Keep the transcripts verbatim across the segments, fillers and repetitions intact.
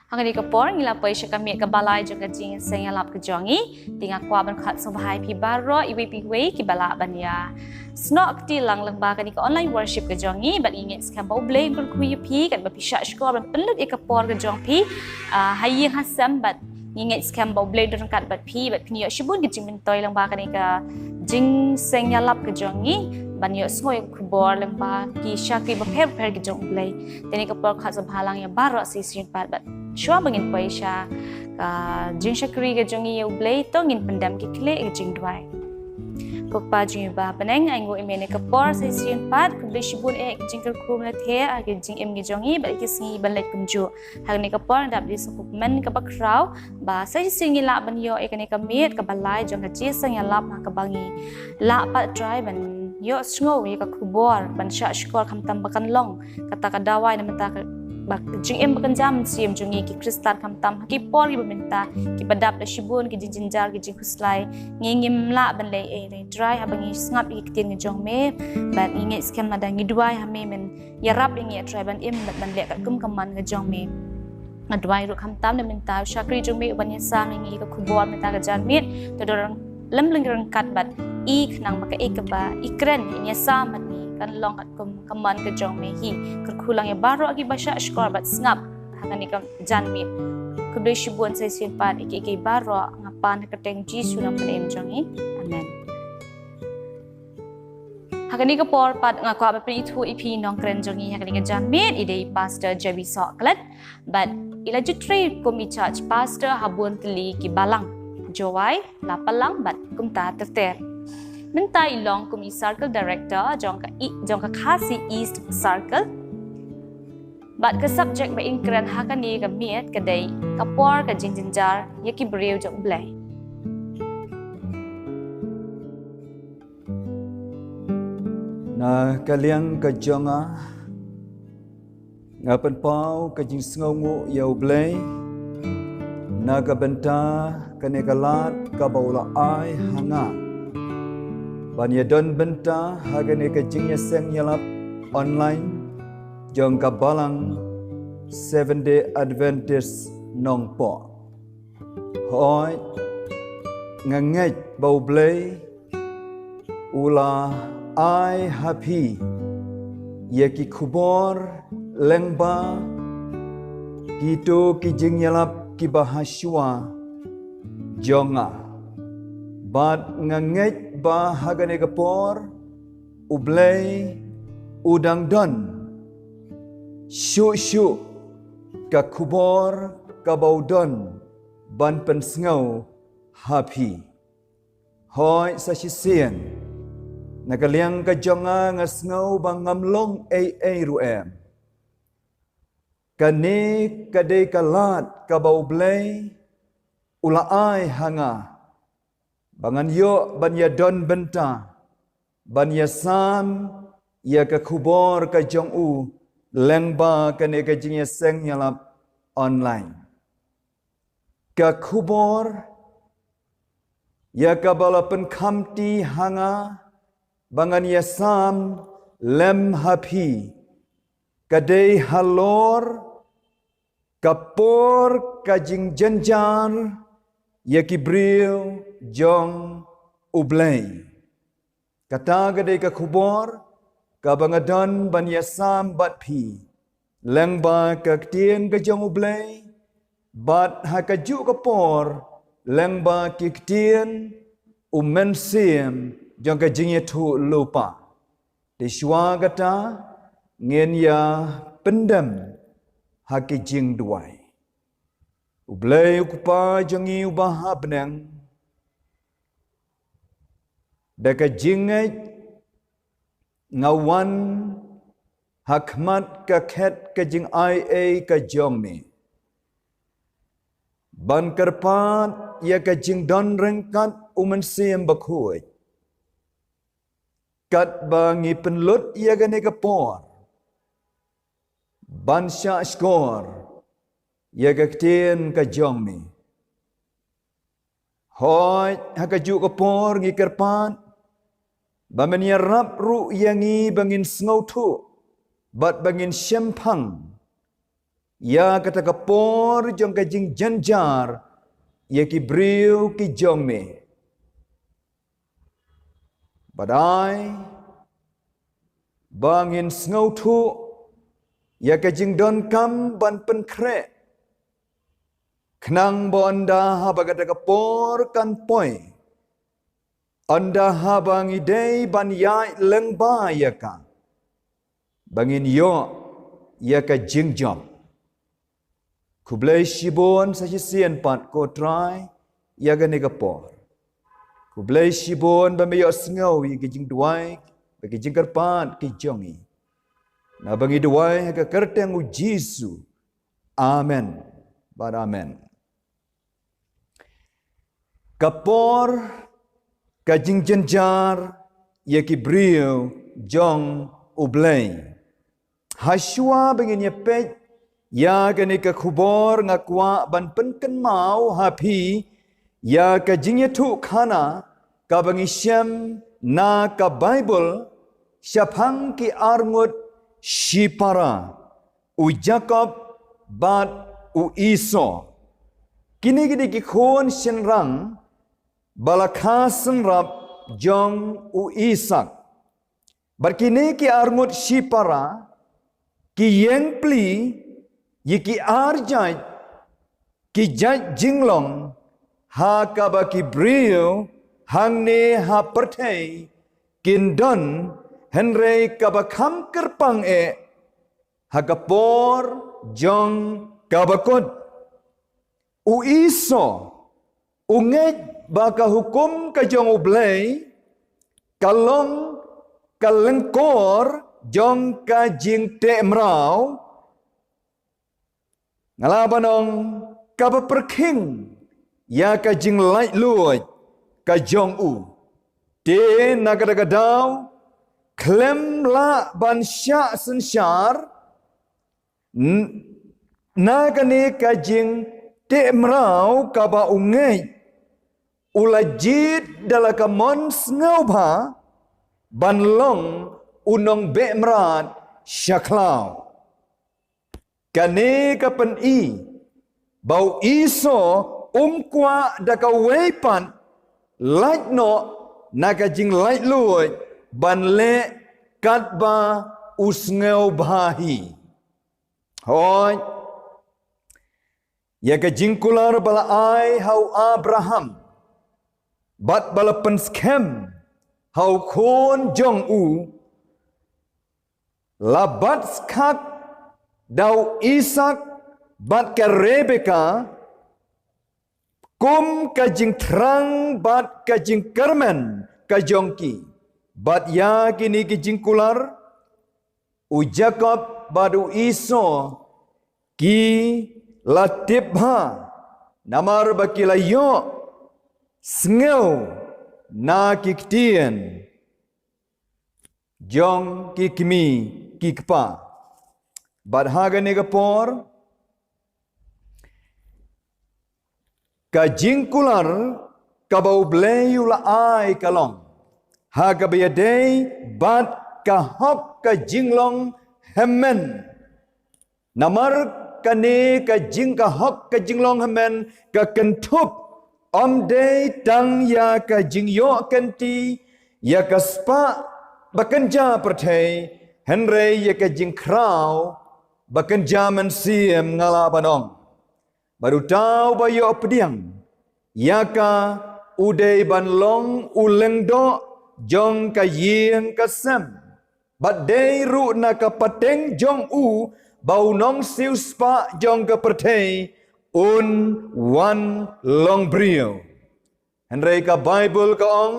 Ha kane ka por ngi la poi sha ka miet kaba lai jong ka jingïaseng ïalap ka jong ngi. Te nga kwah ban khot sngewbha ïa phi baroh iwei pa iwei kiba lah ban ïa snoh kti lang lyngba kane ka online worship ka jong ngi, bad ngi ngeit skhem ba U Blei un kyrkhu ïa phi katba phi shah shkor ban pynlut ïa ka por ka jong phi, ah, ha ïing ha sem, bad ngi ngeit skhem ba U Blei un don ryngkat bad phi, bad phin ïoh shibun ki jingmyntoi lyngba kane ka jingïaseng ïalap ka jong ngi, ban ïohsngew ïa ka khubor lyngba ki shakri bapher bapher ki jong U Blei. Te ha kane ka por khot sngewbha lang ïa baroh sa shisien pat, bad shuwa ba ngin poi sha ka jingshakri ka jong ngi ïa U Blei, to ngin pyndem ki khlieh ha ka jingduwai. Ko Kpa jong ngi uba ha bneng, ai nguh ïa me ha kane ka por sa shisien pat, khublei shibun eh ïa ka jingkyrkhu, me la theh ïa ka jingim ka jong ngi bad ïa ka sngi ban leit kumjuh. Ha kane ka por nga dap da ka jingkyrmen kaba khraw ba sa shisien ngi lah ban ïoh ïa kane ka miet kaba lai jong ka jingïaseng ïalap, ha kaba ngi lah pat, Trai, ban ïohsngew ïa ka khubor, ban shah shkor khamtam ba kan long kata ka dawai na ka bynta ka jingim ba kynja mynsiem jong ngi ki Khristan, khamtam ha ki por kiba mynta kiba dap da shibun ki jingjynjar, ki jingkhuslai. Ngi ngim lah ban leh ei ei, Trai, haba ngi sngap ïa ki ktien ka jong me, bad ngi ngeit skhem lada ngi duwai ha me, men ïarap ïa ngi, Trai, ban im bad ban leh katkum ka mon ka jong me. Nga duwai ruh khamtam na ka bynta u shakri jong me uban ïasam ïa ngi ïa ka khubor mynta ka janmiet, to don lem lem ryngkat bad i, khnang ba kaei kaba i kren, i ïasam bad ngi, kan long katkum ka mon ka jong me hi. Kyrkhu lang ïa baroh kiba shah shkor bad sngap ha kane ka janmiet. Khublei shibun sa shisien pat ïa kiei kiei baroh, nga pan ha ka kyrteng Jisu, u nongpynim jong ngi. Amen. Ha kane ka por pat nga kwah ban pynithuh ïa phi nongkren jong ngi ha kane ka janmiet, i dei Pastor J B Sohkhlet, bad i la ju trei kum i charge pastor ha bun tylli ki balang, Jowai, Lapalang bad kumta ter ter. Mynta i long kum i circle director jong ka i, jong ka Khasi East Circle. Bad ka subject ba in kren ha kane ka miet ka dei ka por ka jingjynjar ïa ki briew jong U Blei. Na ka liang ka jong nga, nga pynpaw ka jingsngewnguh ïa U Blei na ka bynta kane ka lad kaba u la ai ha nga ban ïadon bynta ha kane ka jingïaseng ïalap online jong ka balang Seventh Day Adventist Nongpoh. Hooid, nga ngeit ba U Blei u la ai ha phi ïa ki khubor lyngba kito ki jingïalap kiba ha shuwa jong nga. Bad nga ngeit ba ha kane ka por U Blei u dang don shuh shuh ka khubor kaba u don ban pynsngew ha phi. Hooid, sa shisien na ka liang ka jong nga, nga sngew ba ngam long ei ei ruh em. Kane ka dei ka lad kaba U Blei u la ai ha nga ba ngan ïoh ban ïadon bynta ban ïasam ïa ka khubor ka jong u lyngba kane ka jingïaseng ïalap online. Ka khubor ïa kaba la pynkham ti ha nga ba ngan ïasam lem ha phi ka dei halor ka por ka jingjynjar ïa ki briew jong U Blei. Kata ka dei ka khubor kaba nga don ban ïasam bad phi lyngba ka ktien ka jong U Blei, bad ha kajuh ka por lyngba ki ktien u mynsiem jong ka jingïathuhlypa. Te shuwa kata ngin ïa pyndem ha ki jingduwai. U Blei U Kpa jong ngi uba ha bneng, da ka jingngeit nga wan ha khmat ka khet ka jingaiei ka jong me ban kyrpad ïa ka jingdon ryngkat U Mynsiem Bakhuid. Katba ngi pynlut ïa kane ka por ban shah shkor ïa ka ktien ka jong me. Hooid, ha kajuh ka por ngi kyrpad ba men ïarap ruh ïa ngi ba ngin sngewthuh bad ba ngin shemphang ïa kata ka por jong ka jingjynjar ïa ki briew ki jong me. Bad ai ba ngin sngewthuh ïa ka jingdonkam ban pynkhreh, khnang ba ynda haba kata ka por kan poi, ynda haba ngi dei ban ïaid lyngba ïa ka, ba ngin ïoh ïa ka jingjop. Khublei shibun sa shisien pat ko Trai ïa kane ka por. Khublei shibun ba me ïohsngew ïa ki jingduwai bad ki jingkyrpad ki jong ngi. Naba ngi duwai ha ka kyrteng u Jisu. Amen bad amen. Ka por ka jingjynjar ïa ki briew jong U Blei. Hashwa ba ngin ïa peit ïa kane ka khubor, nga kwah ban pynkynmaw ha phi ïa ka jingïathuhkhana kaba ngi shem na ka Baibl shaphang ki arngut shipara, u Jakob bad u Esau. Kine ki dei ki khun shynrang ba la kha synrap jong u Isak. Bad kine ki arngut shipara ki ïeng plie ïa ki arjait, ki jait jinglong ha kaba ki briew hangne ha pyrthei kin don, hynrei kaba kham kyrpang eh ha ka por jong kaba kut. U Esau u ngeit ba ka hukum ka jong U Blei ka long ka lyngkor jong ka jingteh mraw, nga lah ban ong kaba pyrkhing ïa ka jinglaitluid ka jong u. Te na kata ka daw khlem lah ban shah synshar, n-, na kane ka jingteh mraw kaba u ngeit, u la jied da la ka mon sngewbha ban long u nongbeh mrad sha khlaw. Kane ka pyni ba u Esau um kwah da kawei pat lait noh na ka jinglaitluid ban leh katba u sngewbha hi. Hooid, ïa ka jingkular ba la ai ha u Abraham bad ba la pynskhem ha u khun jong u, la bat skak da u Isak bad ka Rebeka kum ka jingthrang bad ka jingkyrmen ka jong ki. Bad ïa kine ki jingkular, u Jakob bad u Esau ki la tip bha, namar ba ki la ïohsngew na ki ktien jong ki kmie ki kpa. Bad ha kane ka por, ka jingkular kaba U Blei u la ai ka long ha kaba ïadei bad ka hok ka jinglong hynmen. Namar kane ka jing, ka hok ka jinglong hynmen ka kynthup ym dei tang ïa ka jingïoh kynti ïa ka spah ba kynja pyrthei, hynrei ïa ka jingkhraw ba kynja mynsiem, nga lah ban ong. Bad uta uba ïoh pdiang ïa ka u dei ban long u lyngdoh jong ka ïing ka sem, bad dei ruh na ka pateng jong u ba u nongsiewspah jong ka pyrthei un wan long briew. Hynrei ka Baibl ka ong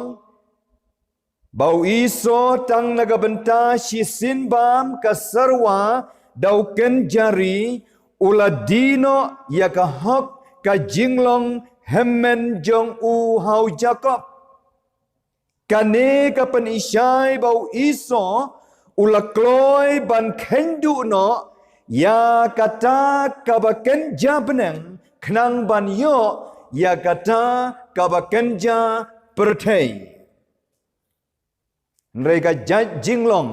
ba u Esau tang na ka bynta shisien bam ka serwa da u kynja ri u la die noh ïa ka hok ka jinglong hynmen jong u ha u Jakob. Kane ka pynshai ba u Esau u la kloi ban kheiñ duh noh ïa kata kaba kynja bneng khnang ban ïoh ïa kata kaba kynja pyrthei. Hynrei ka jait jinglong,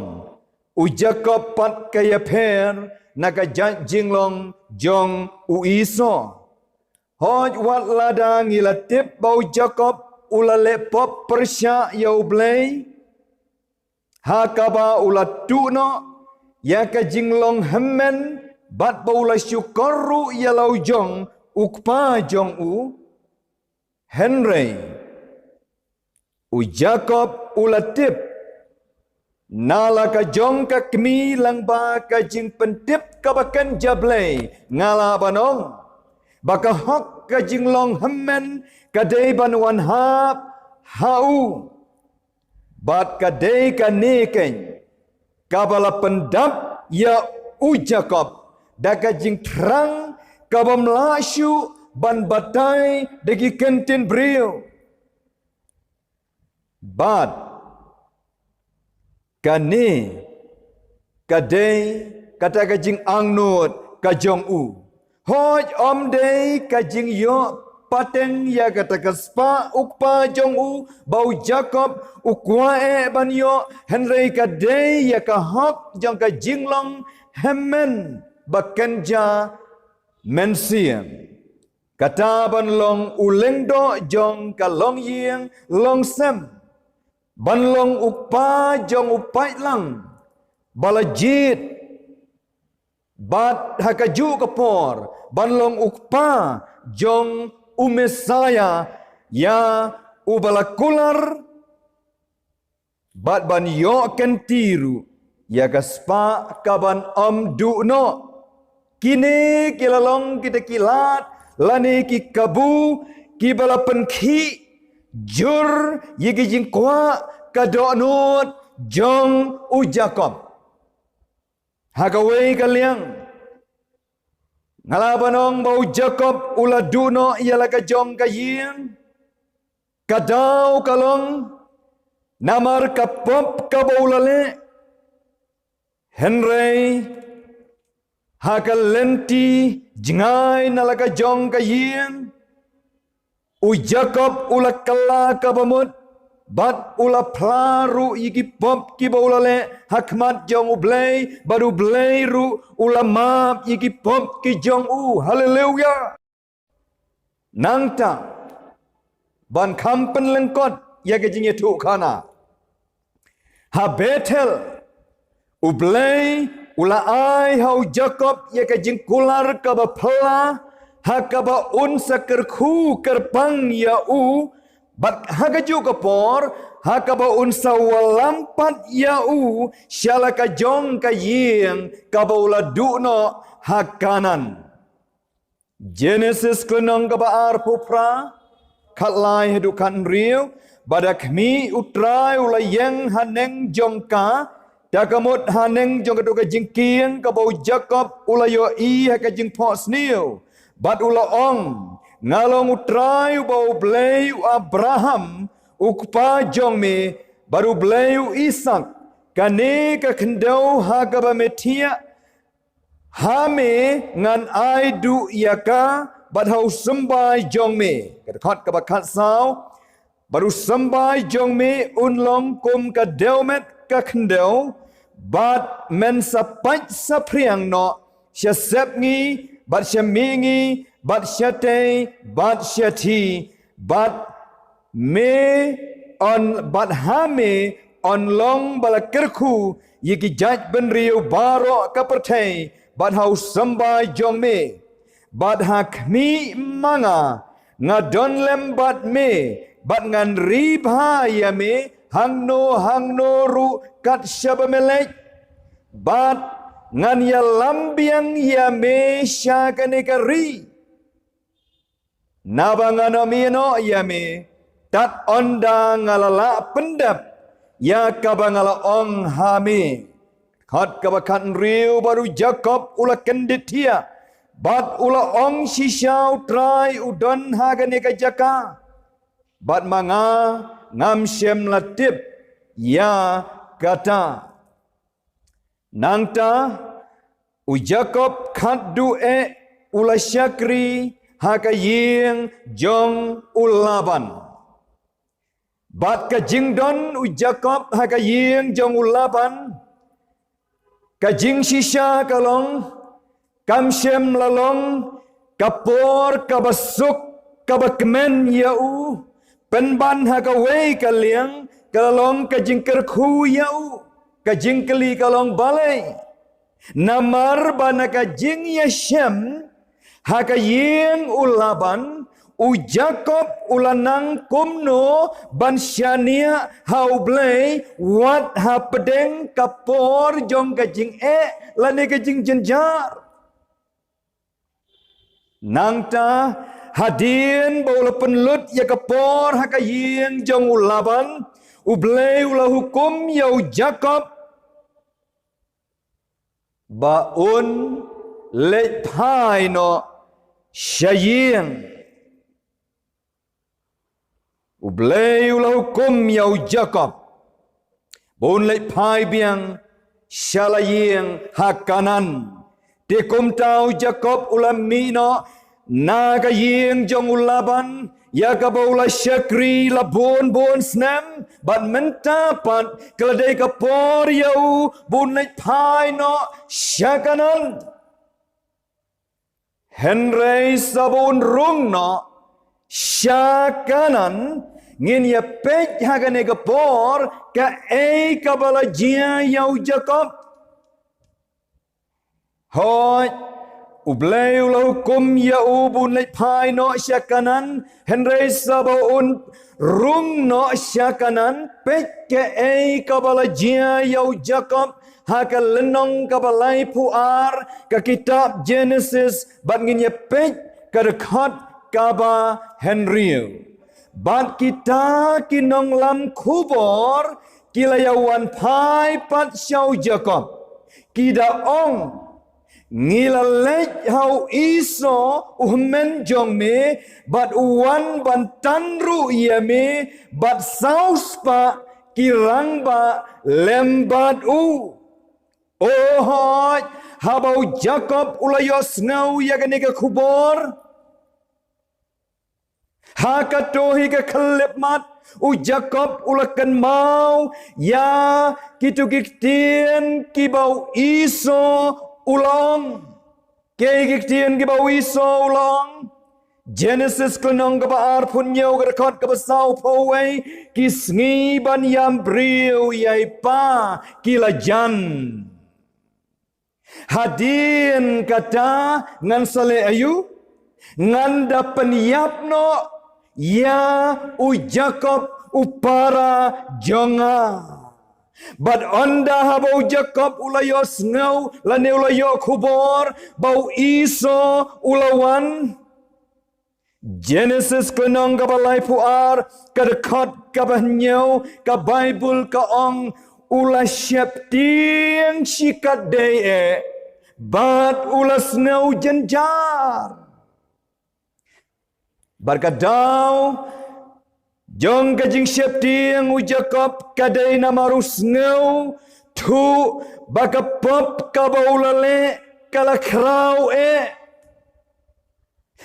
u Jakob pat ka ïapher na ka jait jinglong jong u Esau. Hooid, wat lada ngi la tip ba u Jakob u la leh pop pyrshah ïa U Blei, ha kaba u la tuh noh ïa ka jinglong hynmen, bad ba u la shukor ruh ïa la u jong u kpa jong u. Hynrei u Jakob u la tip na la ka jong ka kmie lyngba ka jingpyntip kaba kynja Blei, nga lah ban ong ba ka hok ka jinglong hynmen ka dei ban wan hap ha u. Bad ka dei kane keiñ kaba la pyndap ïa u Jakob da ka jingthrang kabym lah shuh ban batai da ki kyntien briew. Bad kane ka dei kata ka jingangnud ka jong u. Hooid, ym dei ka jingïoh pateng ïa kata ka spah u kpa jong u ba u Jakob u kwah eh ban ïoh, hynrei ka dei ïa ka hok jong ka jinglong hynmen ba kynja mynsiem. Kata ban long u lyngdoh jong ka longïing longsem, ban long u kpa jong u paidlang ba la jied, bad ha kajuh ka por ban long u kpa jong u Messaïah, ïa uba la kular, bad ban ïoh kynti ruh ïa ka spah kaban ym duh noh. Kine ki la long kita ki lad lane ki kabu kiba la pynkhih jur ïa ki jingkwah ka dohnud jong u Jakob. Ha kawei ka liang, nga lah ban ong ba u Jakob u la duh noh ïa la ka jong ka ïing. Ka daw ka long namar ka pop kaba u la leh. Hynrei ha ka lynti jngai na la ka jong ka ïing, u Jakob u la kylla kaba mut, bad u la phla ruh ïa ki pop kiba u la leh ha khmat jong U Blei, bad U Blei ruh u la map ïa ki pop ki jong u. Haleluya. Nangta, ban kham pynlyngkot ïa ka jingïathuhkhana, ha Bethel, U Blei u la ai ha u Jakob ïa ka jingkular kaba phylla, ha kaba un sa kyrkhu kyrpang ïa u, bad ha kajuh ka por, ha kaba un sa wallam pat ïa u sha la ka jong ka ïing kaba u la duh noh ha Kanaan. Jenesis ka lynnong kaba arphew phra, khatlai haduh khathynriew. Bad ha khmih, U Trai u la ïeng haneng jong ka, da ka mut haneng jong kato ka jingkieng kaba u Jakob u la ïohi ha ka jingphohsniew. Bad u la ong, Nga long U Trai uba U Blei u Abraham, u kpa jong me, bad U Blei u Isaak. Kane ka khyndew ha kaba me thiah ha me ngan ai duh ïa ka, bad ha u symbai jong me. Ka dkhot kaba khatsaw, bad u symbai jong me un long kum ka dewmet ka khyndew, bad men sa pait sa phriang noh sha sepngi, bad sha mihngi, bad shatei, bad shathie, bad me yn, bad ha me yn long ba la kyrkhu ïa ki jaitbynriew baroh ka pyrthei, bad ha u symbai jong me. Bad ha khmih ma nga, nga don lem bad me, bad ngan ri bha ïa me hangno hangno ruh kat shaba me leit. Bad ngan ïalam biang ïa me sha kane ka ri. Naba ngan ym ïehnoh ïa me tad ynda nga la lah pyndep ïa kaba nga la ong ha me. Dkhot kaba khathynriew, bad u Jakob u la kyndit thiah, bad u la ong, Shisha U Trai u don ha kane ka jaka, bad ma nga ngam shym la tip ïa kata. Nangta u Jakob khatduh eh u la shakri ha ka ïing jong u Laban. Bad ka jingdon u Jakob ha ka ïing jong u Laban, ka jingshisha ka long, Kam shym la long ka por kaba suk kaba kmen ïa u, pynban ha kawei ka liang ka la long ka jingkyrkhu ïa u. Ka jingkylli ka long balei. Namar ba na ka jingïashem ha ka ïing u Laban, u Jakob u la nang kumno ban shaniah ha U Blei wat hapdeng ka por jong ka jingeh lane ka jingjynjar. Nangta hadien ba u la pynlut ïa ka por ha ka ïing jong u Laban, U Blei u la hukum ïa u Jakob ba un leit phai noh sha ïing. U Blei u la hukum ïa u Jakob ba un leit phai biang sha la ïing ha Kanaan. Te kumta u Jakob u la mih noh na ka ïing jong u Laban ïa kaba u la shakri la bun bun snem, bad mynta pat ka la dei ka por ïa u ba un leit phai noh sha Kanaan. Hynrei sa ba un rung noh sha Kanaan, ngin ïa peit ha kane ka por kaei kaba la jia ïa u Jakob. Hooid, U Blei u la hukum ïa u ba un leit phai noh sha Kanaan, hynrei sa ba un rung noh sha Kanaan, peit kaei kaba la jia ïa u Jakob ha ka lynnong kaba laiphew ar ka kitab Jenesis, bad ngin ïa peit ka dkhot kaba hynriew. Bad kita ki nonglam khubor ki la ïa wan phai pat sha u Jakob, ki da ong, ngi la leit ha u Esau u hynmen jong me, bad u wan ban tan ruh ïa me bad saw spah ki rangbah lem bad u. O hooid, haba u Jakob u la ïohsngew ïa kane ka khubor, ha kato hi ka khyllipmat u Jakob u la kynmaw ïa kito ki ktien kiba u Esau u la ong. Kiei ki ktien kiba u Esau u la ong? Jenesis ka lynnong kaba arphew hynñiew ka dkhot kaba sawphew wei, ki sngi ban ïam briew ïa i pa ki la jan. Hadien kata ngan sa leh aïu? Ngan da pynïap noh ïa u Jakob u para jong nga. Bad ynda haba u Jakob u la ïohsngew lane u la ïoh khubor ba u Esau u la wan, Jenesis ka lynnong kaba laiphew ar ka dkhot kaba hynñiew, ka Baibl ka ong, u la sheptieng shikatdei eh bad u la sngew jynjar. Bad ka daw jong ka jingsheptieng u Jakob ka dei namar u sngewthuh ba ka pop kaba u la leh ka la khraw eh.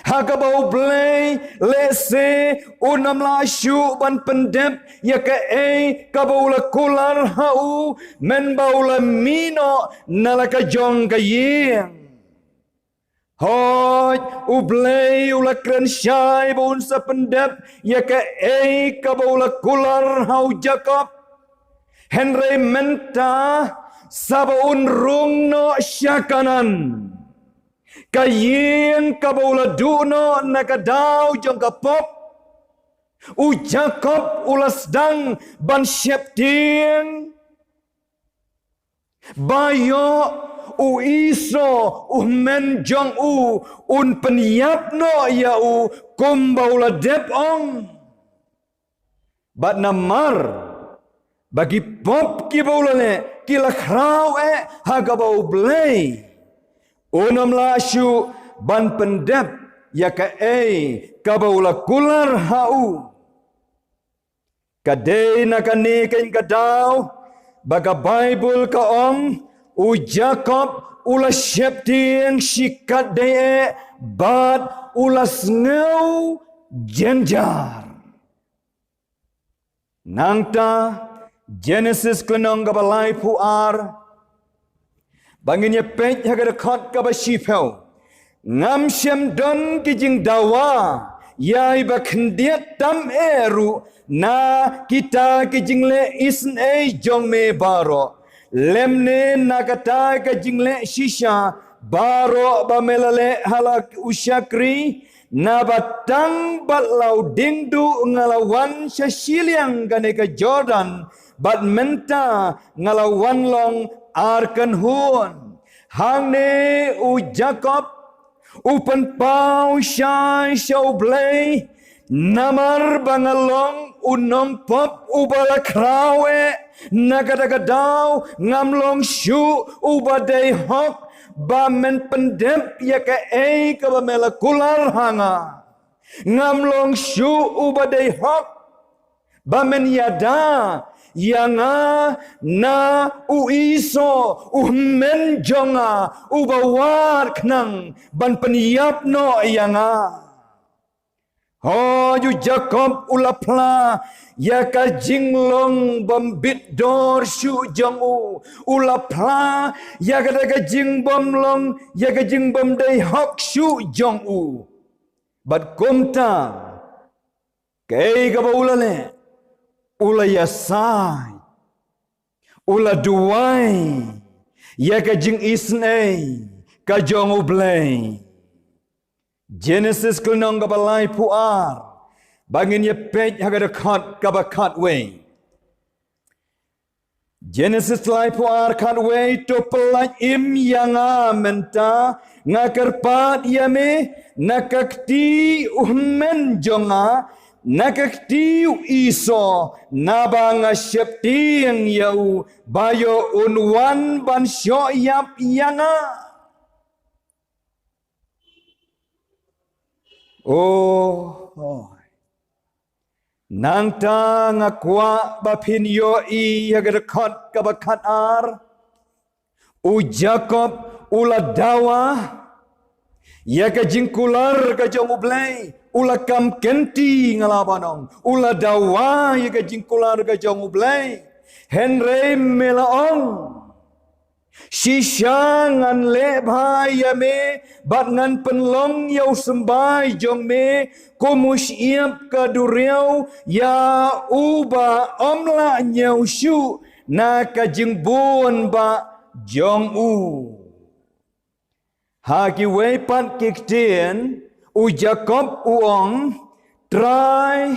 Ha kaba U Blei lehse un ym lah shuh ban pyndep ïa kaei kaba u la kular ha u, mynba u la mih noh na la ka jong ka ïing. Hooid, U Blei u la kren shai ba un sa pyndep ïa kaei kaba u la kular ha u Jakob. Hynrei mynta sa ba un rung noh sha Kanaan, ka ïing kaba u la duh noh na ka daw jong ka pop, u Jakob u la sdang ban sheptieng ba ïoh u Esau u hynmen jong u un pynïap noh ïa u kumba u la dep ong. Bad namar ba ki pop kiba u la leh ki la khraw eh ha kaba U Blei un ym lah shuh ban pyndep ïa kaei kaba u la kular ha u. Ka dei na kane keiñ ka daw ba ka Baibl ka ong, u Jakob u la sheptieng shikatdei eh bad u la sngew jynjar. Nangta, Jenesis ka lynnong kaba laiphew ar, Ba ngin ïa peit ha ka dkhot kaba shiphew. Ngam shym don ki jingdawa ïa i ba khyndiat tam eh ruh na kita ki jingleh isynei jong me baroh, lymne na kata ka jingleh shisha baroh ba me la leh ha la u shakri, naba tang bad la u diengduh nga la wan sha shiliang kane ka Jordan, bad mynta nga la wan long arkynhun. Hangne u Jakob u pynpaw shai sha U Blei, namar ba nga long u nongpop uba la khraw eh, na kata ka daw ngam long shuh uba dei hok ba men pyndep ïa kaei kaba me la kular ha nga. Ngam long shuh uba dei hok ba men ïada ïa nga na u Esau, u hynmen jong nga, uba wad khnang ban pynïap noh ïa nga. Hooid, u Jakob u la phla ïa ka jinglong bym bit dor shuh jong u. U la phla ïa kata ka jingbym long, ïa ka jingbym dei hok shuh jong u. Bad kumta, kaei kaba u la leh, u la ïasaid, u la duwai ïa ka jingisynei ka jong U Blei. Genesis ka lynnong kaba laiphew ar, ba ngin ïa peit ha ka dkhot kaba khatwei. Genesis laiphew ar khatwei: To pyllait im ïa nga mynta, nga kyrpad ïa me, na ka kti u hynmen jong nga, na ka kti u Esau, naba nga sheptieng ïa u ba ïoh un wan ban shoh ïap ïa nga. Oh, oh. Nangta nga kwah ba phin ïohi ïa ka dkhot kaba khatar. U Jakob u la dawa ïa ka jingkular ka jong U Blei, u la kam kynti, nga la ban ong. U la dawa ïa ka jingkular ka jong U Blei. Hynrei me la ong, shisha ngan leh bha ïa me, bad ngan pynlong ïa u symbai jong me kum u shyiap ka duriaw, ïa uba ym lah ñiew shuh na ka jingbun bah jong u. Ha kiwei pat ki ktien, u Jakob u ong, Trai,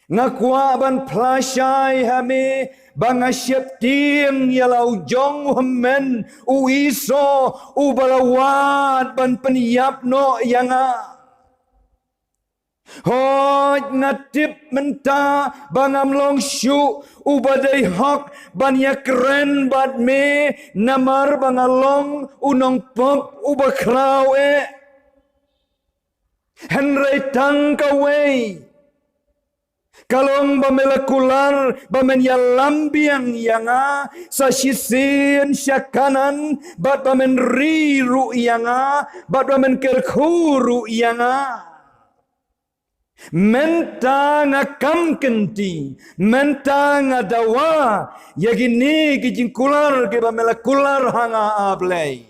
nga kwah ban phla shai ha me ba nga sheptieng ïa la u jong u hynmen u Esau, uba la wad ban pynïap noh ïa nga. Hooid, nga tip mynta ba ngam long shuh uba dei hok ban ïakren bad me, namar ba nga long u nongpop uba khraw eh. Hynrei tang kawei, ka long ba me la kular ba men ïalam biang ïa nga sa shisien sha Kanaan, bad ba men ri ruh ïa nga, bad ba men kyrkhu ruh ïa nga. Mynta nga kam kynti, mynta nga dawa ïa kine ki jingkular kiba me la kular ha nga, A Blei.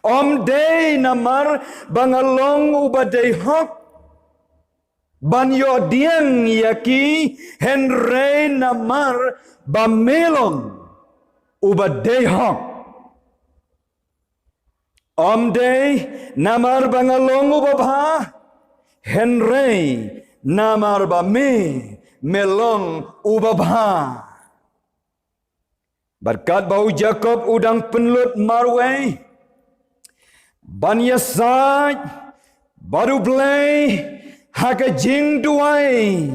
Ym dei namar ba nga long uba dei hok ban ïoh dieng ïa ki, hynrei namar ba me long uba dei hok. Ym dei namar ba nga long uba bha, hynrei namar ba me, me long uba bha. Bad katba u Jakob u dang pynlut marwei ban ïasaid bad U Blei ha ka jingduwai,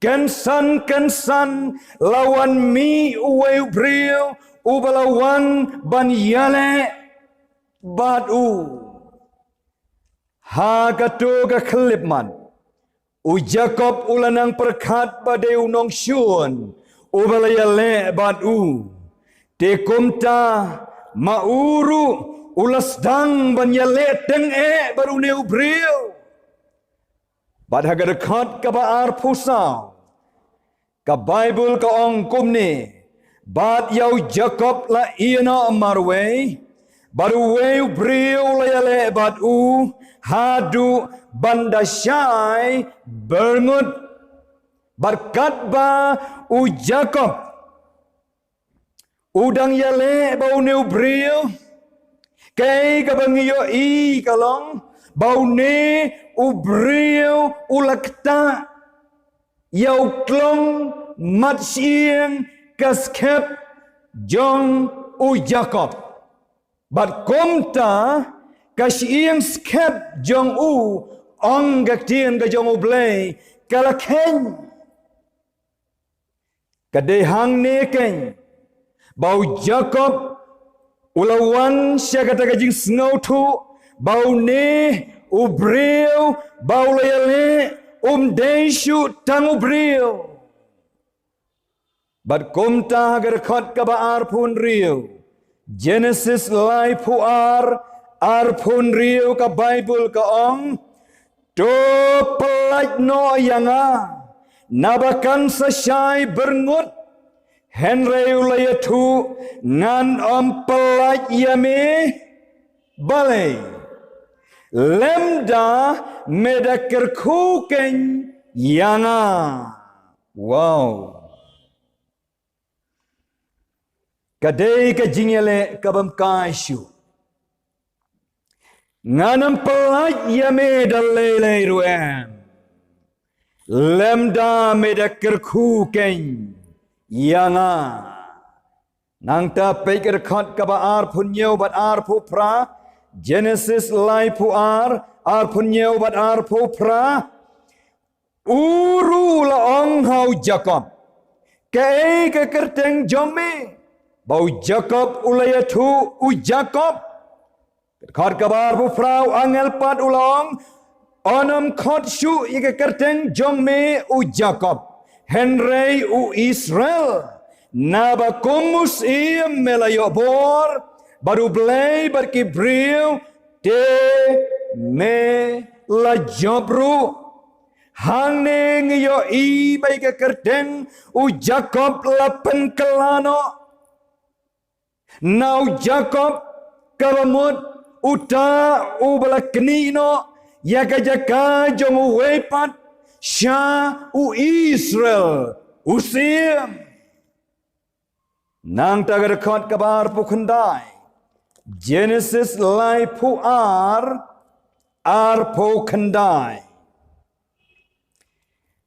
kynsan kynsan la wan mih uwei u briew uba la wan ban ïaleh bad u. Ha kato ka khyllipmat, u Jakob u la nang pyrkhat ba dei u nongshun uba la ïaleh bad u. Te kumta ma u ruh u la sdang ban ïaleh tyngeh bad une u briew. Bad ha ka dkhot kaba arphew saw, ka Baibl ka ong kumne, Bad ïa u Jakob la ïehnoh marwei, bad uwei u briew la ïaleh bad u, haduh ban da shai byrngut. Bad katba u Jakob u dang ïaleh bad une u briew, kaei kaba ngi ïohi ka long ba une u briew u la ktah ïa u klong mat shyieng ka skep jong u Jakob. Bad kumta ka shyieng skep jong u, ong ka ktien ka jong U Blei, ka la kheiñ. Ka dei hangne keiñ ba u Jakob u la wan sha kata ka jingsngewthuh ba une u briew ba u la ïaleh um dei shuh tang u briew. Bad kumta ha ka dkhot kaba arphew hynriew, Genesis laiphew ar, arphew hynriew, ka Baibl ka ong, to pyllait noh ïa nga, naba kan sa shai byrngut. Hynrei u la ïathuh, ngan ym pyllait ïa me. Balei? Lymda me da kyrkhu keiñ ïa nga. Wow. Ka dei ka jingïaleh ka bym kai shuh. Ngan ym pyllait ïa me da lei lei ruh em. Lymda me da kyrkhu keiñ ïa nga. Nangta peit ka dkhot kaba arphew hynñiew bad arphew phra, Genesis laiphew ar, arphew hynñiew bad arphew phra. U ruh u la ong ha u Jakob, kaei ka kyrteng jong me? Ba u Jakob u la ïathuh u Jakob. Ka dkhot kaba arphew phra, u angel pat u la ong, yn ym khot shuh ïa ka kyrteng jong me u Jakob, hynrei u Israel. Naba kum u syiem me la ïoh bor bad U Blei bad ki briew, te me la jop ruh. Hangne ngi ïohi ba ïa ka kyrteng u Jakob la pynkylla noh. Na u Jakob, kaba mut uta uba la knieh noh ïa ka jaka jong uwei pat, sha u Israel u syiem. Nangta ka dkhot kaba arphew khyndai, Genesis laiphew ar, arphew khyndai.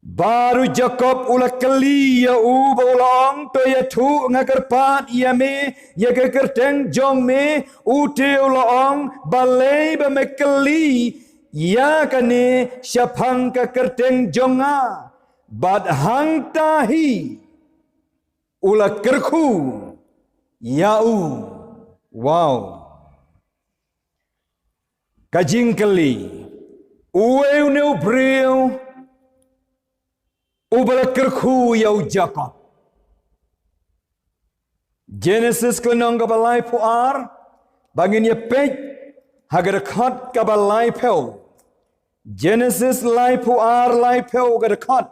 Bad u Jakob u la kylli ïa u bad u la ong, to ïathuh, nga kyrpad ïa me ïa ka kyrteng jong me. U te u la ong, balei ba me kylli ïa kane shaphang ka kyrteng jong nga? Bad hangta hi u la kyrkhu ïa u. Wow. Ka jingkylli, uei une u briew uba la kyrkhu ïa u Jakob? Genesis ka lynnong kaba laiphew ar, ba ngin ïa peit ha ka dkhot kaba laiphew. Genesis laiphew ar, laiphew ka dkhot.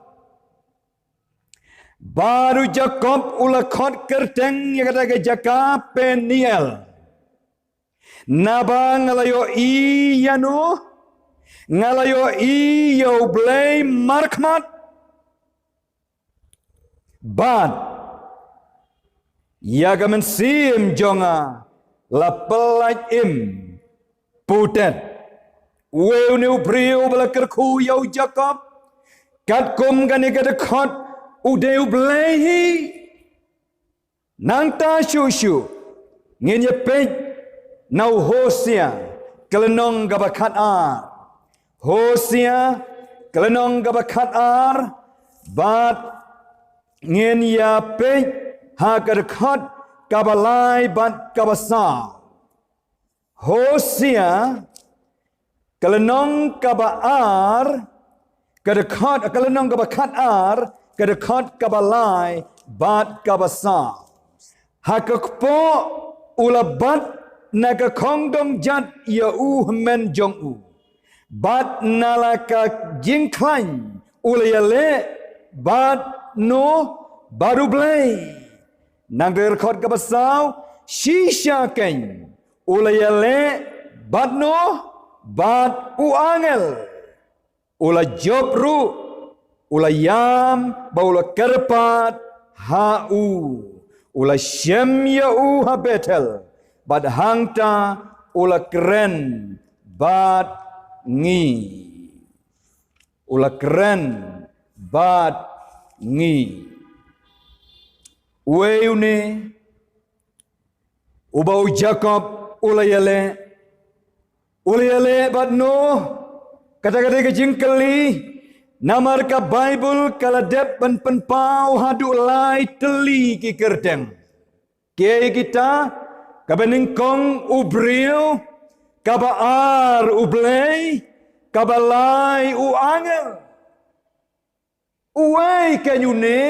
Bad u Jakob u la khot kyrteng ïa kata ka jaka Peniel. Naba nga la ïohi ïa no, nga la ïohi ïa U Blei markhmat. Bad ïa ka mynsiem jong nga la pyllait im putet. Uei une u briew ba la kyrkhu ïa u Jakob? Katkum kane ka dkhot, u dei U Blei hi. Nangta shuh shuh ngin ïa peit na u Hosea ka lynnong kaba khatar. Hosea ka lynnong kaba khatar, bad ngin ïa peit ha ka dkhot kaba lai bad kaba saw. Hosea ka lynnong kaba ar, ka dkhot, ka lynnong kaba khatar, ka dkhot kaba lai bad kaba saw. Ha ka kpoh u la bat na ka khongdong jat ïa u hynmen jong u, bad na la ka jingkhlaiñ u la ïaleh bad no? Bad U Blei. Nangta dkhot kaba saw, shisha kein u la ïaleh bad Noh bad u angel. U la jop ruh, u la ïam bad u la kyrpad ha u. U la shem ïa u ha Bethel bad hangta u la kren bad ngi. U la kren bad ngi. Uei une uba u Jakob u la ïaleh, u la ïaleh bad Noh? Kata ka dei ka jingkylli, namar ka Baibl ka la dep ban pynpaw haduh lai tylli ki kyrteng. Kiei kita? Kaba nyngkong u briew, kaba ar u Blei, kaba lai u angel. Uei kein une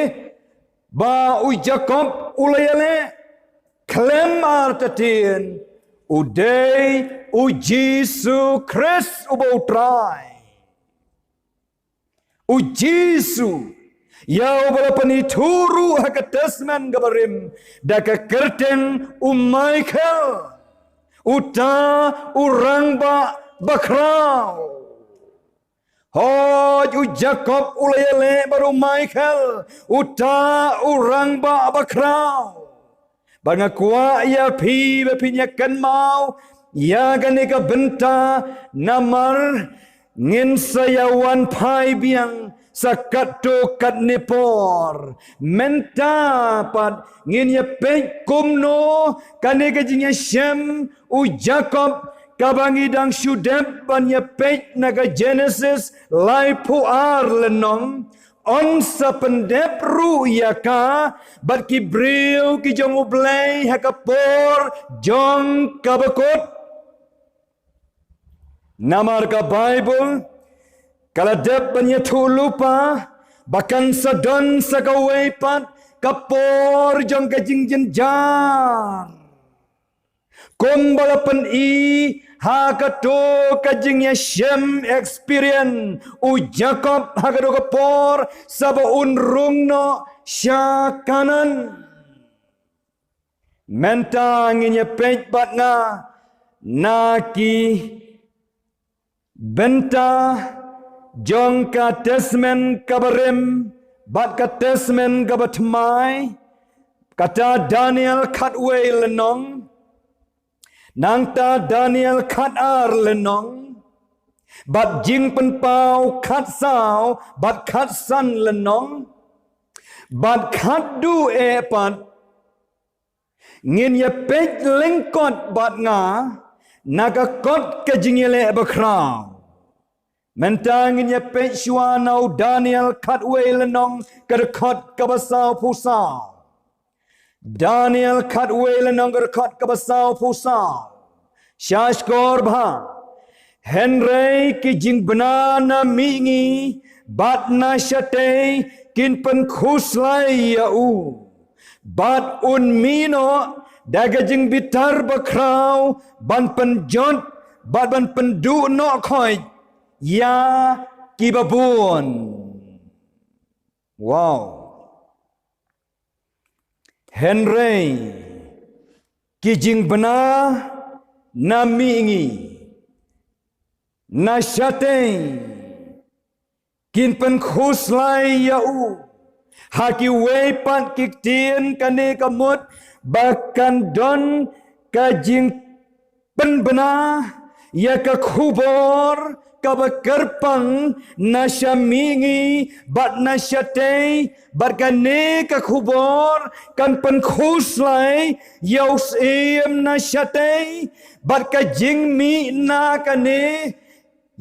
ba u Jakob u la ïaleh? Khlem artatien, u dei u Jisu Khrist uba u Trai. U Jisu, ïa uba la pynithuh ruh ha ka Testament kaba rim da ka kyrteng u Michael, uta u rangbah bakhraw. Hooid, u Jakob u la ïaleh bad u Michael, uta u rangbah bakhraw. Bad nga kwah ïa phi ba phin ïa kynmaw ïa kane ka bynta, namar ngin sa ïa wan phai biang sa katto katne por. Mynta pat ngin ïa peit kumno kane ka jingïashem u Jakob kaba ngi dang shu dep ban ïa peit na ka Genesis laiphew ar lynnong, yn sa pyndep ruh ïa ka bad ki briew ki jong U Blei ha ka por jong kaba kut. Namar ka Baibl ka la dep ban ïathuh lypa ba kan sa don sa kawei pat ka por jong ka jingjynjar. Kumba la pyni ha kato ka jingïashem experience u Jakob ha kato ka por sa ba un rung noh sha Kanaan. Mynta ngin ïa peit bad nga na ki bynta jong ka Testament kaba rim bad ka Testament kaba thymmai, kata Daniel khatwei lynnong, nangta Daniel khatar lynnong, bad Jingpynpaw khatsaw bad khatsan lynnong, bad khatduh eh pat ngin ïa peit lyngkot bad nga na ka kot ka jingïaleh bakhraw. Mynta ngin ïa peit shuwa na u Daniel khatwei lynnong ka dkhot kaba sawphew saw. Daniel khatwei lynnong ka dkhot kaba sawphew saw. Sha shkor bha. Hynrei ki jingbna na mihngi bad na shatei kin pynkhuslai ïa u. Bad un mih noh da ka jingbitar bakhraw ban pynjot bad ban pynduh noh khoit ïa kiba bun. Wow. Hynrei ki jingbna na mihngi, na shatei, kin pynkhuslai ïa u. Ha kiwei pat ki ktien kane ka mut ba kan don ka jing pynbna ïa ka khubor kaba kyrpang na sha mihngi bad na shatei, bad kane ka khubor kan pynkhuslai ïa u syiem na shatei, bad ka jingmih na kane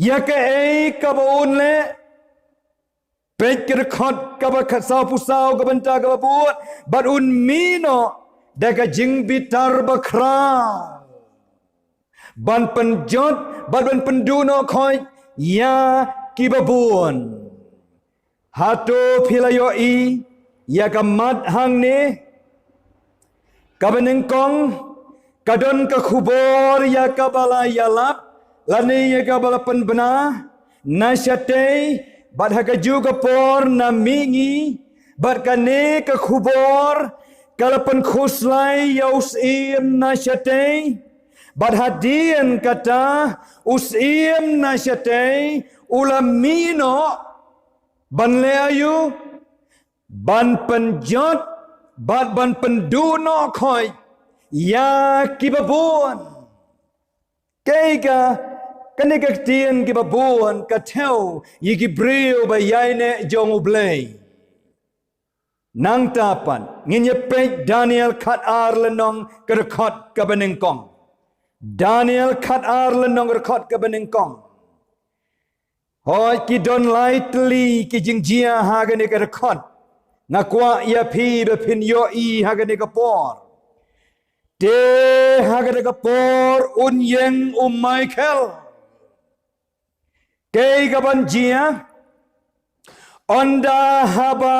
ïa kaei kaba un leh. Peit ka dkhot kaba khat sawphew saw ka bynta kaba bud, bad un mih noh da ka jingbitar bakhraw ban pynjot bad ban pynduh noh khoit ïa kiba bun. Hato phi la ïohi ïa ka mat hangne? Kaba nyngkong, ka don ka khubor ïa kaba la ïalap lane ïa kaba la pynbna na shatei, bad ha kajuh ka por na mihngi, bad kane ka khubor ka la pynkhuslai ïa u syiem na shatei, bad hadien kata u syiem na shatei u la mih noh ban leh aïu? Ban pynjot bad ban pynduh noh khoit ïa kiba bun. Kaei ka, kane ka ktien kiba bun ka thew ïa ki briew ba ïaineh jong U Blei. Nangta pat ngin ïa peit Daniel khatar lynnong, ka dkhot kaba nyngkong. Daniel khatar lynnong, ka dkhot kaba nyngkong. Hooid, ki don lai tylli ki jingjia ha kane ka dkhot. Nga kwah ïa phi ba phin ïohi ha kane ka por. Te ha kata ka por un ïeng u Michael. Kaei kaban jia? Ynda haba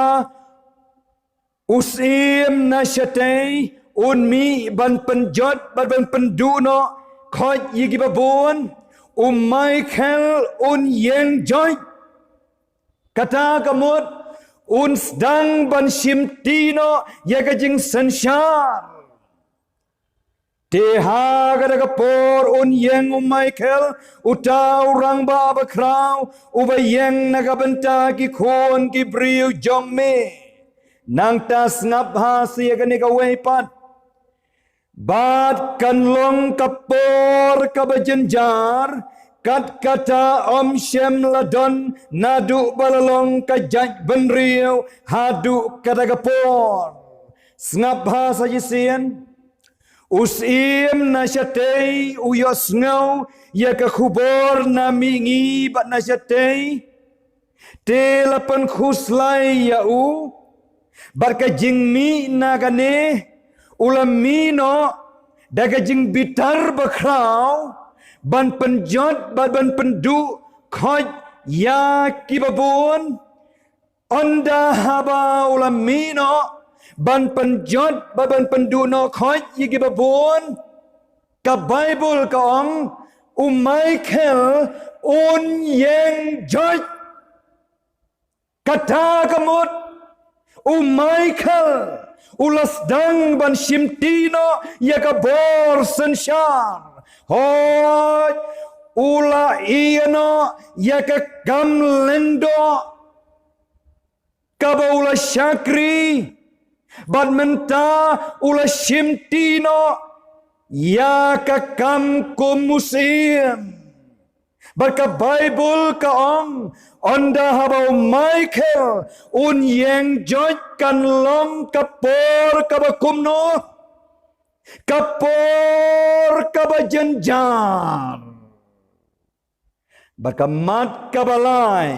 u syiem na shatei un mih ban pynjot bad ban pynduh noh khoit ïa kiba bun, u Michael un ïeng joit. Kata ka mut un sdang ban shimti noh ïa ka jingsynshar. Te ha kata ka por un ïeng u Michael, uta u rangbah bakhraw, uba ïeng na ka bynta ki khun ki briew jong me. Nangta sngap ha sa ïa kane kawei pat. Bad kan long ka por kaba jynjar, kat kata ym shym la don naduh ba la long ka jaitbynriew haduh kata ka por. Sngap ha sa shisien. U syiem na shatei u ïohsngew ïa ka khubor na mihngi bad na shatei. Te la pynkhuslai ïa u. Bad ka jingmih na kane, u la mih noh da ka jingbitar bakhraw ban pynjot bad ban pynduh khoit ïa kiba bun. Ynda haba u la mih noh ban pynjot bad ban pynduh noh khoit ïa kiba bun, ka Baibl ka ong u Michael un ïeng joit. Kata ka mut u Michael u la sdang ban shimti noh ïa ka bor synshar. Hooid, u la ïeh noh ïa ka kam lyngdoh kaba u la shakri, bad mynta u la shimti noh ïa ka kam kum u syiem. Bad ka Baibl ka ong, ynda haba u Michael un ïeng joit kan long ka por kaba kumno? Ka por kaba jynjar. Bad ka mat kaba lai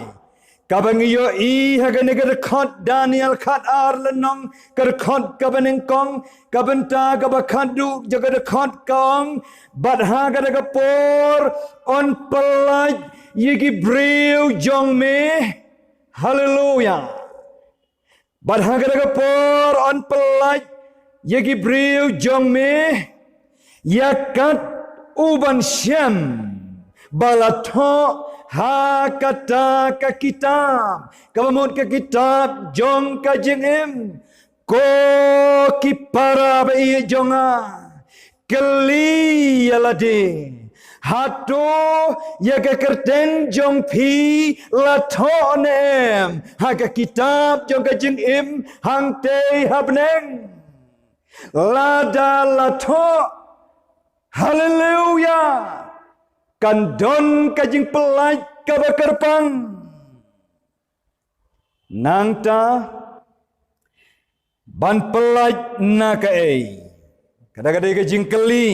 kaba ngi ïohi ha kane ka dkhot Daniel khatar lynnong, ka dkhot kaba nyngkong, ka bynta kaba khatduh jong ka dkhot ka ong, bad ha kata ka por yn pyllait ïa ki briew jong me. Haleluya. Bad ha kata ka por yn pyllait ïa ki briew jong me ïa kat u ban shem ba la thoh ha kata ka kitab, kaba mut ka kitab jong ka jingim. Ko ki para ba ïeit jong nga, kylli ïa lade, hato ïa ka kyrteng jong phi la thoh ne em ha ka kitab jong ka jingim hangtei ha bneng? Lada la thoh, haleluya, kan don ka jingpyllait kaba kyrpang. Nangta ban pyllait na kaei? Kata ka dei ka jingkylli.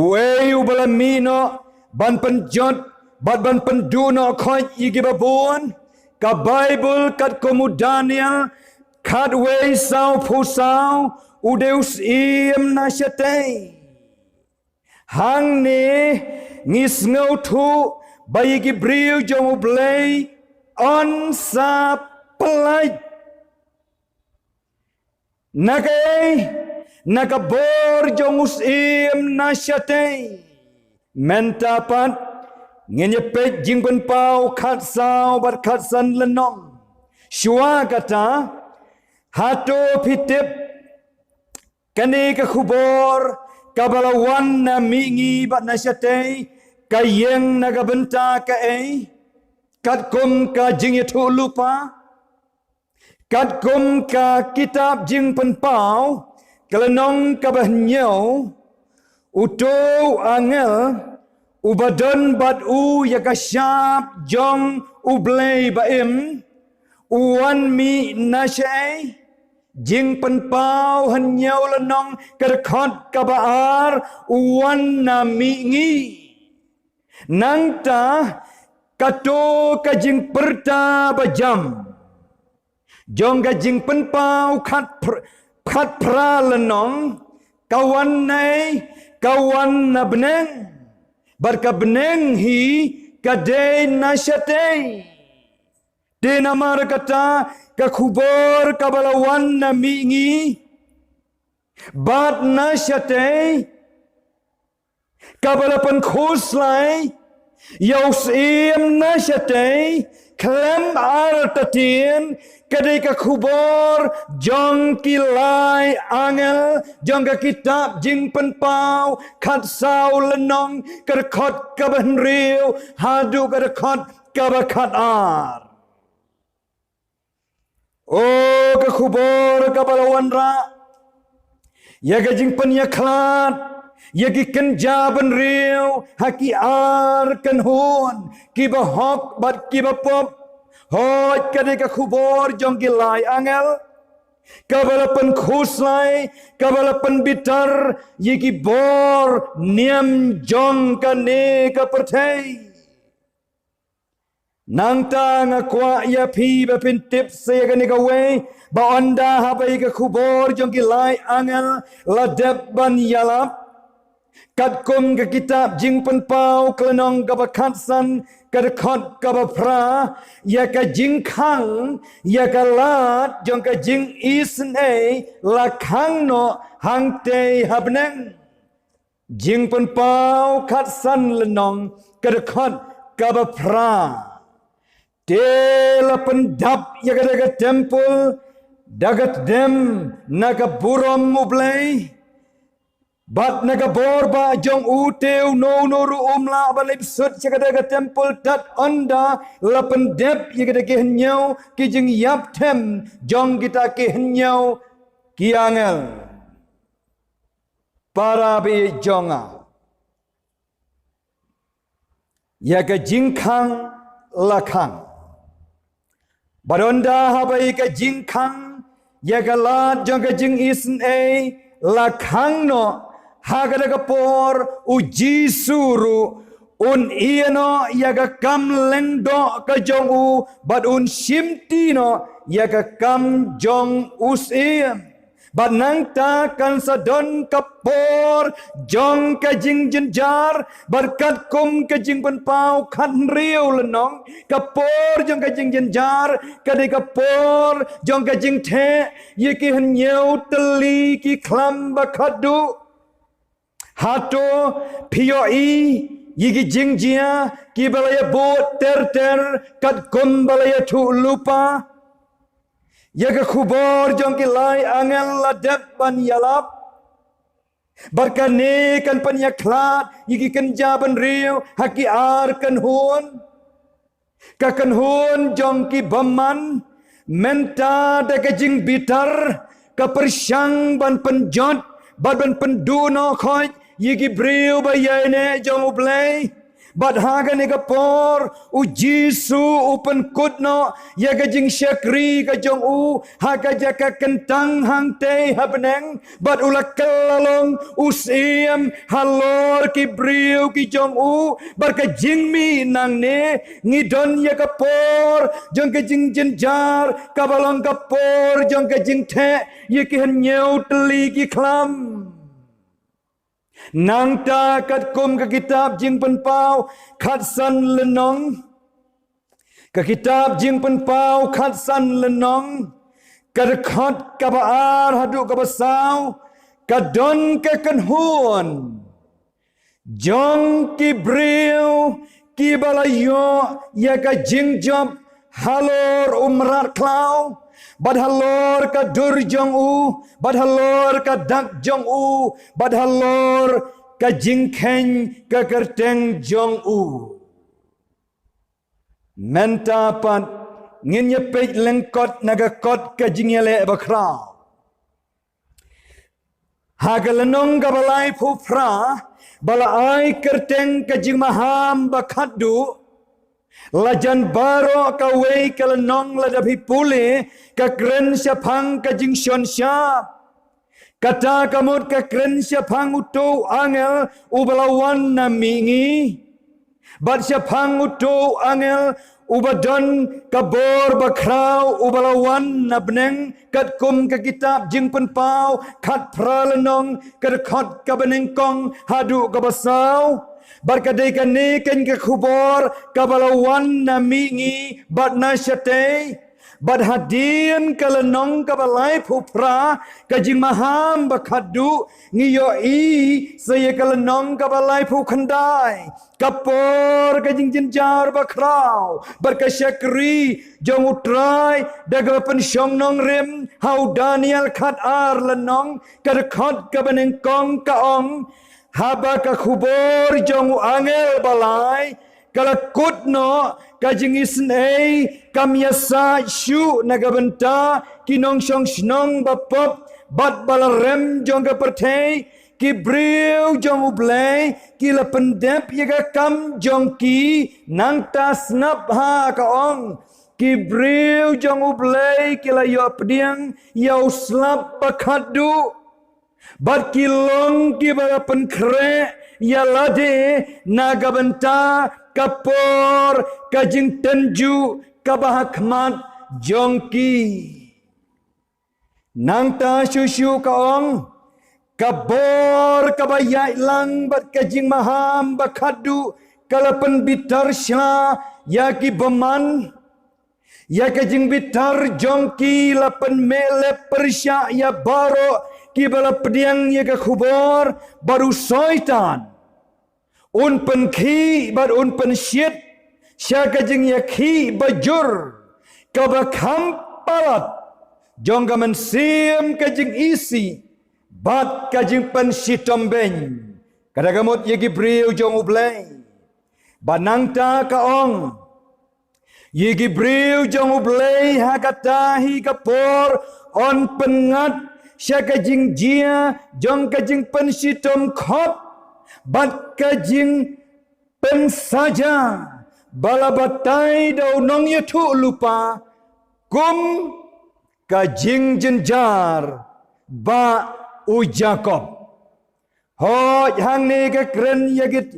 Uei uba la mih noh ban pynjot bad ban pynduh noh khoit ïa kiba bun? Ka Baibl katkum u Daniel khatwei sawphew saw, u dei u syiem na shatei. Hangne ngi sngewthuh ba ïa ki briew jong U Blei yn sa pyllait. Na kaei? Na ka bor jong u syiem na shatei. Mynta pat ngin ïa peit Jingpynpaw khatsaw bad khatsan lynnong. Shuwa kata, hato phi tip Kane ka khubor kaba la wan na mihngi bad na shatei ka ïeng na ka bynta kaei? Katkum ka jingïathuh lypa, katkum ka kitab Jingpynpaw, ka lynnong kaba hynñiew, uto u angel uba don bad u ïa ka shap jong U Blei ba im, u wan mih na shaei? Jingpynpaw hynñiew, lynnong, ka dkhot kaba ar, u wan na mihngi. Nangta kato ka jingpyrta ba jam jong ka Jingpynpaw khat pr-, khatphra, lynnong, ka wan naei? Ka wan na bneng. Bad ka bneng hi ka dei na shatei. Te namar kata ka khubor kaba la wan na mihngi bad na shatei, kaba la pynkhuslai ïa u syiem na shatei khlem artatien, ka dei ka khubor jong ki lai angel jong ka kitab Jingpynpaw khatsaw, lynnong, ka dkhot kaba hynriew haduh ka dkhot kaba khatar. O, ka khubor kaba la wanrah ïa ka jingpynïakhlad ïa ki kynja bynriew ha ki ar kynhun, kiba hok bad kiba pop. Hooid, ka dei ka khubor jong ki lai angel kaba la pynkhuslai, kaba la pynbitar ïa ki bor niam jong kane ka pyrthei. Nangta nga kwah ïa phi ba phin tip sa ïa kane kawei, ba ynda haba ïa ka khubor jong ki lai angel la dep ban ïalap, katkum ka kitab Jingpynpaw, ka lynnong kaba khatsan, ka dkhot kaba phra, ïa ka jingkhang ïa ka lad jong ka jingisynei la khang noh hangtei ha bneng. Jingpynpaw khatsan, lynnong, ka dkhot kaba phra. Te la pyndap ïa kata ka templ da ka tdem na ka burom U Blei bad na ka bor ba jong u, te uno uno ruh um lah ban leit bsut sha kata ka templ tad ynda la pyndep ïa kata ki hynñiew ki jingïap them jong kita ki hynñiew ki angel. Para baieit jong nga, ïa ka jingkhang la khang. Bad ynda haba ïa ka jingkhang ïa ka lad jong ka jingisynei la khang noh, ha kata ka por U Jisu ruh un ïeh noh ïa ka kam lyngdoh ka jong u bad un shimti noh ïa ka kam jong u syiem. Bad nangta kan sa don ka por jong ka jingjynjar, bad katkum ka Jingpynpaw khathynriew, lynnong, ka por jong ka jingjynjar ka dei ka por jong ka jingtheh ïa ki hynñiew tylli ki khlam ba khatduh. Hato phi ïohi ïa ki jingjia kiba la ïabud ter ter katkum ba la ïathuh lypa? Ïa ka khubor jong ki lai angel la dep ban ïalap, bad kane kan pynïakhlad ïa ki kynja bynriew ha ki ar kynhun. Ka kynhun jong ki bymman, mynta da ka jingbitar, ka pyrshang ban pynjot bad ban pynduh noh khoit ïa ki briew ba ïaineh jong U Blei. Bad ha kane ka por U Jisu u pynkut noh ïa ka jingshakri ka jong u ha ka jaka kyntang hangtei ha bneng, bad u la kylla long u syiem halor ki briew ki jong u. Bad ka jingmih nangne, ngi don ïa ka por jong ka jingjynjar kaba long ka por jong ka jingtheh ïa ki hynñiew tylli ki khlam. Nangta katkum ka kitab Jingpynpaw khatsan, lynnong, ka kitab Jingpynpaw khatsan, lynnong, ka dkhot kaba ar haduh kaba saw, ka don ka kynhun jong ki briew kiba la ïoh ïa ka jingjop halor u mrad khlaw, bad halor ka dur jong u, bad halor ka dak jong u, bad halor ka jingkheiñ ka kyrteng jong u. Mynta pat ngin ïa peit lyngkot na ka kot ka jingïaleh bakhraw. Ha ka lynnong kaba laiphew phra, ba la ai kyrteng ka jingmaham ba khatduh, la jan baroh kawei ka lynnong lada phi pule ka kren shaphang ka jingshon shap. Kata ka mut ka kren shaphang uto u angel uba la wan na mihngi. Bad shaphang uto u angel uba don ka bor bakhraw uba la wan na bneng, katkum ka kitab Jingpynpaw khatphra lynnong ka dkhot kaba nyngkong haduh kaba saw. Bad ka dei kane keiñ ka khubor kaba la wan na mihngi bad na shatei. Bad hadien ka lynnong kaba laiphew phra, ka jingmaham ba khatduh, ngi ïohi sa ïa ka lynnong kaba laiphew khyndai. Ka por ka jingjynjar bakhraw bad ka shakri jong U Trai da kaba pynshong nongrim ha u Daniel khatar lynnong ka dkhot kaba nyngkong ka ong, haba ka khubor jong u angel ba lai ka la kut noh, ka jingisynei kam ïasaid shuh na ka bynta ki nongshong shnong bapop bad ba la rem jong ka pyrthei, ki briew jong U Blei ki la pyndep ïa ka kam jong ki. Nangta sngap ha ka ong, ki briew jong U Blei ki la ïoh pdiang ïa u slap ba khatduh, bad ki long kiba la pynkhreh ïa lade na ka bynta ka por ka jingtynjuh kaba ha khmat jong ki. Nangta shuh shuh ka ong, ka bor kaba ïaid lang bad ka jingmaham ba khatduh ka la pynbitar shla ïa ki bymman. Ïa ka jingbitar jong ki la pynmeh lep pyrshah ïa baroh kiba la pdiang ïa ka khubor bad u Soitan un pynkhih bad un pynshit sha ka jingïakhih bajur kaba kham palat jong ka mynsiem ka jingisih bad ka jingpynshitom beiñ, kata ka mut ïa ki briew jong U Blei. Bad nangta ka ong, ïa ki briew jong U Blei ha kata hi ka por yn pynngat sha ka jingjia jong ka jingpynshitom khop bad ka jingpynsaja ba la batai da u nongïathuhlypa, kum ka jingjynjar ba u Jakob. Hooid, hangne ka kren ïa kit,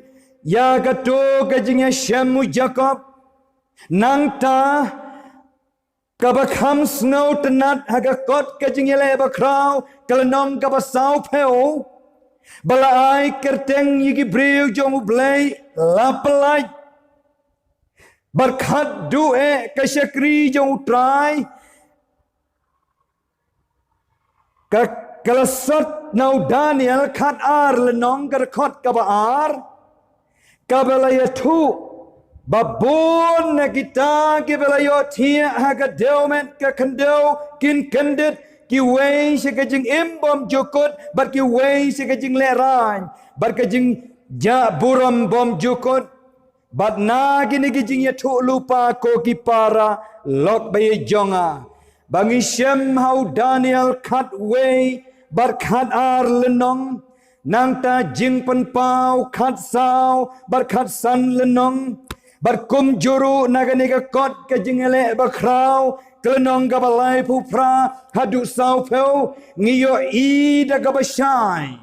ïa kato ka jingïashem u Jakob. Nangta kaba kham sngewtynnat ha ka kot ka jingïaleh bakhraw ka lynnong kaba sawphew, ba la ai kyrteng ïa ki briew jong U Blei la pyllait bad khatduh eh ka shakri jong U Trai. Ka, ka la sot na u Daniel khatar lynnong ka dkhot kaba ar, kaba la ïathuh ba bun na kita kiba la ïohthiah ha ka dewmet ka khyndew kin kyndit, kiwei sha ka jingim bymjukut bad kiwei sha ka jinglehrain bad ka jingjah burom bymjukut. Bad na kine ki jingïathuhlypa, ko ki para lok ba ïeit jong nga, ba ngi shem ha u Daniel khatwei bad khatar lynnong, nangta Jingpynpaw khatsaw bad khatsan lynnong, bad kumjuh ruh na kane ka kot ka jingïaleh bakhraw ka lynnong kaba laiphew phra haduh sawphew, ngi ïohi da kaba shai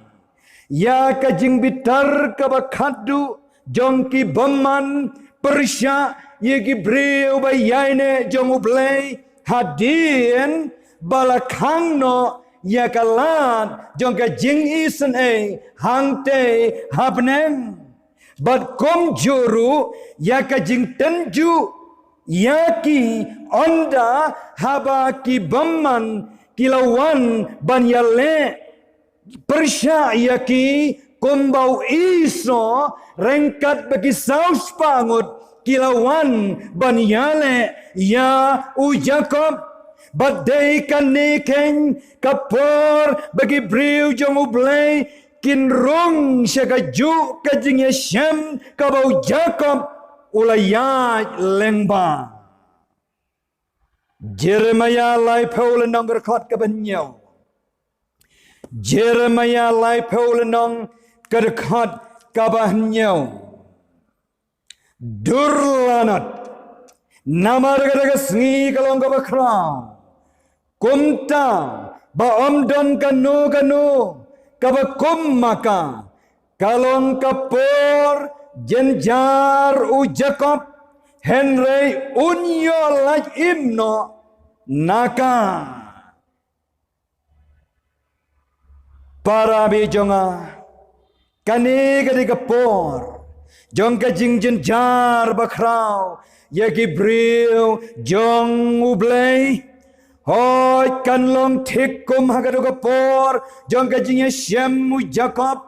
ïa ka jingbitar kaba khatduh jong ki bymman pyrshah ïa ki briew ba ïaineh jong U Blei, hadien ba la khang noh ïa ka lad jong ka jingisynei hangtei ha bneng. Bad kumjuh ruh ïa ka jingtynjuh ïa ki, ynda haba ki bymman ki la wan ban ïaleh pyrshah ïa ki, kumba u Esau, ryngkat bad ki saw spah ngut ki la wan ban ïaleh ïa u Jakob. Bad dei kane keiñ ka por ba ki briew jong U Blei kin rung sha kajuh ka jingïashem kaba u Jakob u la ïaid lyngba. Jeremiah laiphew lynnong ka dkhot kaba hynñiew. Jeremiah laiphew lynnong ka dkhot kaba hynñiew. Dur lanot, namar kata ka sngi ka long kaba khraw. Kumta ba ym don kano kano kaba kum ma ka. Ka long ka por jynjar u Jakob, hynrei un ïoh lait im noh na ka. Para bangeit jong nga, kane ka dei ka por jong ka jingjynjar bakhraw ïa ki briew jong U Blei. Hooid, kan long thik kum ha kata ka por jong ka jingïashem u Jakob.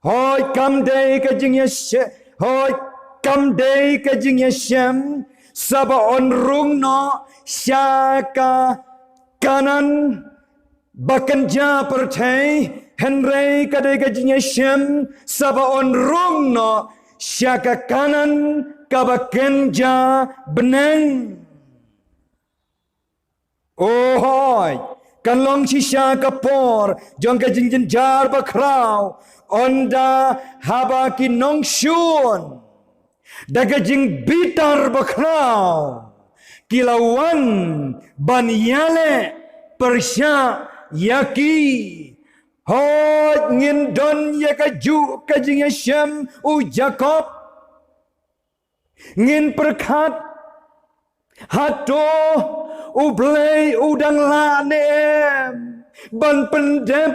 Hooid, kam dei ka jingïashem, hooid, kam dei ka jingïashem sa ba un rung noh sha ka Kanaan ba kynja pyrthei, hynrei ka dei ka jingïashem sa ba un rung noh sha ka Kanaan kaba kynja bneng. O hooid, kan long shisha ka por jong ka jingjynjar bakhraw, ynda haba ki nongshun da ka jingbitar bakhraw ki la wan ban ïaleh pyrshah ïa ki. Hooid, ngin don ïa kajuh ka jingïashem u Jakob. Ngin pyrkhat, hato U Blei u dang lah ne em ban pyndep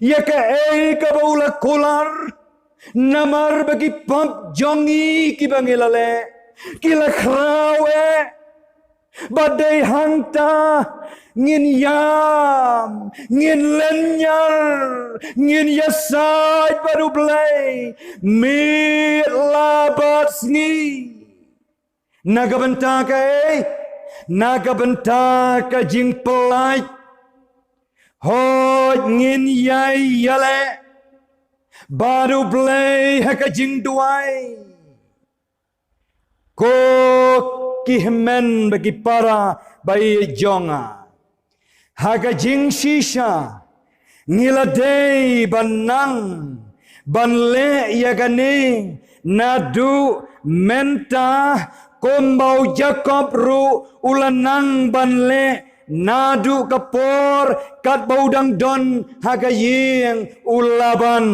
ïa kaei kaba u la kular? Namar ba ki pop jong ngi kiba ngi la leh ki la khraw eh. Ba dei hangta ngin ïam, ngin lynñiar, ngin ïasaid bad U Blei miet la bad sngi. Na ka bynta kaei? Na ka bynta ka jingpyllait. Hooid, ngin ïai ïaleh bad U Blei ha ka jingduwai. Ko ki hynmen bad ki para bangeit jong nga, ha ka jingshisha ngi la dei ban nang ban leh ïa kane naduh mynta, kumba u Jakob ruh u la nang ban leh naduh ka por katba u dang don ha ka ïing u Laban.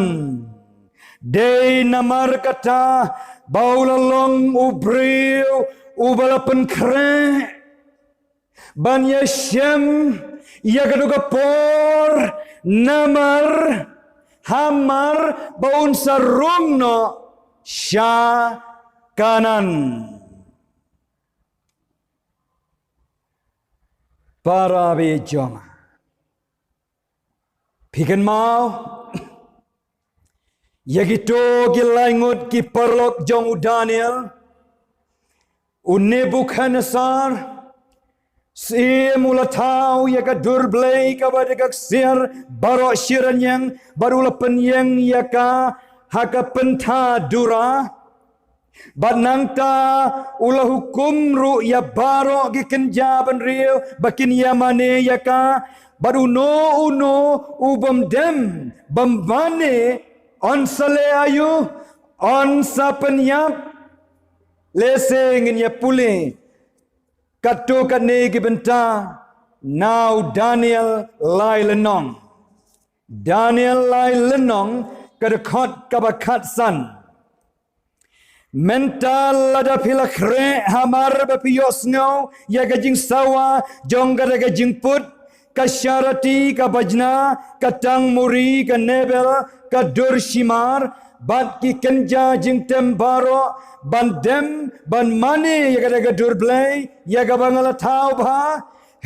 Dei namar kata ba u la long u briew uba la pynkhreh ban ïashem ïa kata ka por, namar hamar ba un sa rung noh sha Kanaan. Para bangeit jong nga, phi kynmaw ïa kito ki lai ngut ki paralok jong u Daniel? U Nebukhadnessar, syiem u la thaw ïa ka dur blei kaba dei ka ksiar baroh shi rynïeng, bad u la pynïeng ïa ka ha ka pyntha Dura. Bad nangta u la hukum ruh ïa baroh ki kynja bynriew ba kin ïa mane ïa ka. Bad uno uno u bym dem bym mane, yn sa leh aïu, yn sa pynïap. Lehse ngin ïa pule katto katne ki bynta na u Daniel lai lynnong. Daniel lai lynnong, ka dkhot kaba khatsan. Mynta lada phi la khreh hamar ba phi ïohsngew ïa ka jingsawa jong kata ka jingput, ka sharati, ka bajna, ka tangmuri, ka nebel, ka dur shimar, bad ki kynja jingtem baroh, ban dem ban mane ïa kata ka dur blei ïa kaba nga la thaw bha.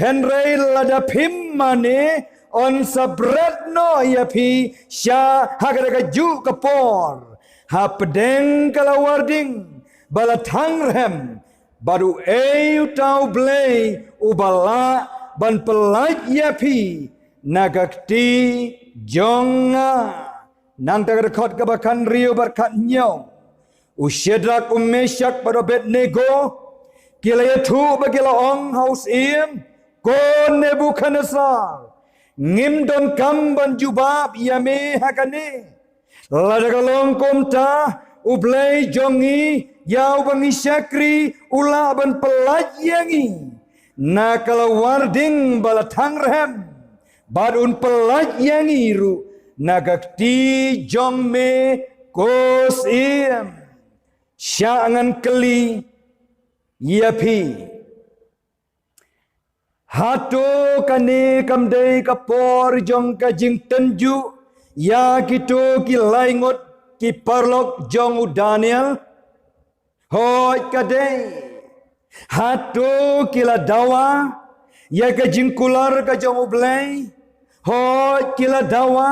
Hynrei lada phim mane, yn sa bret noh ïa phi sha ha kata kajuh ka por, hapdeng ka lawar ding ba la thang rhem, bad uei uta u blei uba lah ban pyllait ïa phi na ka kti jong nga. Nangta ka dkhot kaba khathynriew bad khathynñiew. U Shadrak, u Meshak bad u Abednego ki la ïathuh bad ki la ong ha u syiem, ko Nebukhadnesar, ngim donkam ban jubab ïa me ha kane. Lada ka long kumta, U Blei jong ngi ïa uba ngi shakri u lah ban pyllait ïa ngi na ka lawar ding ba la thang rhem, bad un pyllait ïa ngi ruh na ka kti jong me, ko syiem. Shah ngan kylli ïa phi, hato kane kam dei ka por jong ka jingtynjuh ïa kito ki lai ngut ki paralok jong u Daniel? Hooid, ka dei. Hato ki la dawa ïa ka jingkular ka jong U Blei? Hooid, ki la dawa.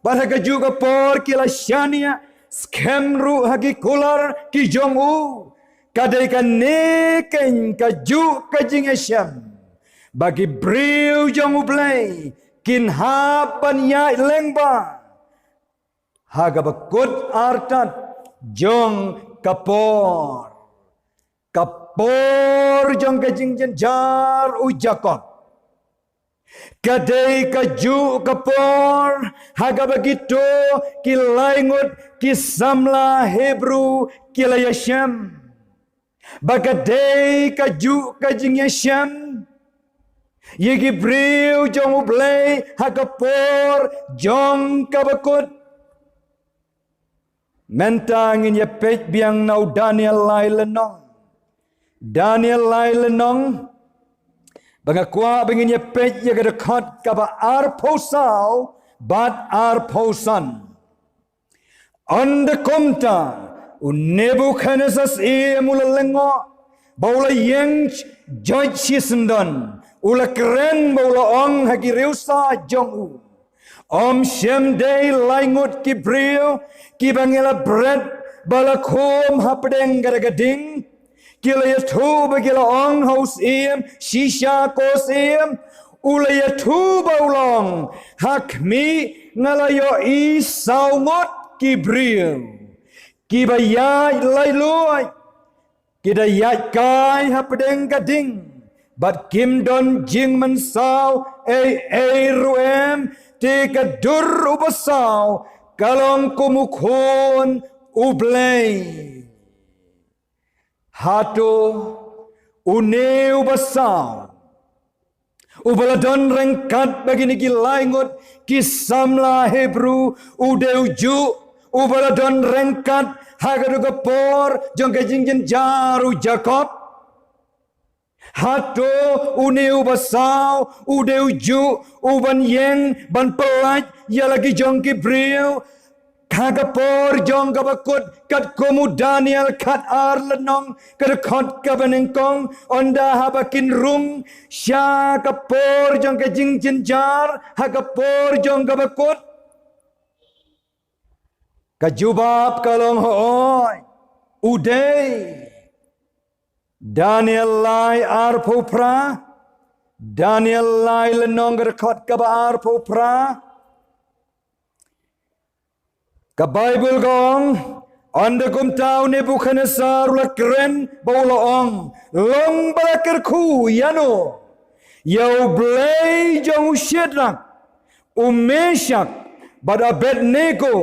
Bad ha kajuh ka por ki la shaniah skhem ruh ha ki kular ki jong u. Ka dei kane keiñ kajuh ka jingïashem ba ki briew jong U Blei kin hap ban ïaid lyngba ha kaba kut artat jong ka por, ka por jong ka jingjynjar u Jakob. Ka dei kajuh ka por ha kaba kito ki lai ngut ki samla Hebru ki la ïashem ba ka dei kajuh ka jingïashem ïa ki briew jong U Blei ha ka por jong kaba kut. Mynta ngin ïa peit biang na u Daniel lai lynnong. Daniel lai lynnong ba nga kwah ba ngin ïa peit ïa ka dkhot kaba arphew saw bad arphew san. Ynda kumta u Nebukhadnesar syiem u la lyngngoh bad u la ïeng joit shisyndon, u la kren bad u la ong ha ki riewsaid jong u, ym shym dei lai ngut ki briew kiba ngi la bret bad la khum hapdeng kata ka ding? Ki la ïathuh bad ki la ong ha u syiem, shisha ko syiem. U la ïathuh bad u la ong, ha khmih nga la ïohi saw ngut ki briew kiba ïaid laitluid, ki da ïaid kai hapdeng ka ding bad kim don jingmynsaw ei ei ruh em, te ka dur uba saw ka long kum u Khun U Blei. Hato une uba saw, uba la don ryngkat bad kine ki lai ngut ki samla Hebru, u dei ujuh uba la don ryngkat ha kato ka por jong ka jingjynjar u Jakob? Hato une uba saw u dei ujuh uban ïeng ban pyllait ïa la ki jong ki briew ha ka por jong kaba kut, katkum u Daniel khatar lynnong ka dkhot kaba nyngkong, ynda haba kin rung sha ka por jong ka jingjynjar ha ka por jong kaba kut? Ka jubab ka long hooid, u dei. Daniel lai arphew phra, Daniel lai lynnong ka dkhot kaba arphew phra. Ka Baibl ka ong, ynda kumta u Nebukhadnesar u la kren bad u la ong, long ba la kyrkhu ïano? Ïa U Blei jong u Shadrak, u Meshak bad u Abednego,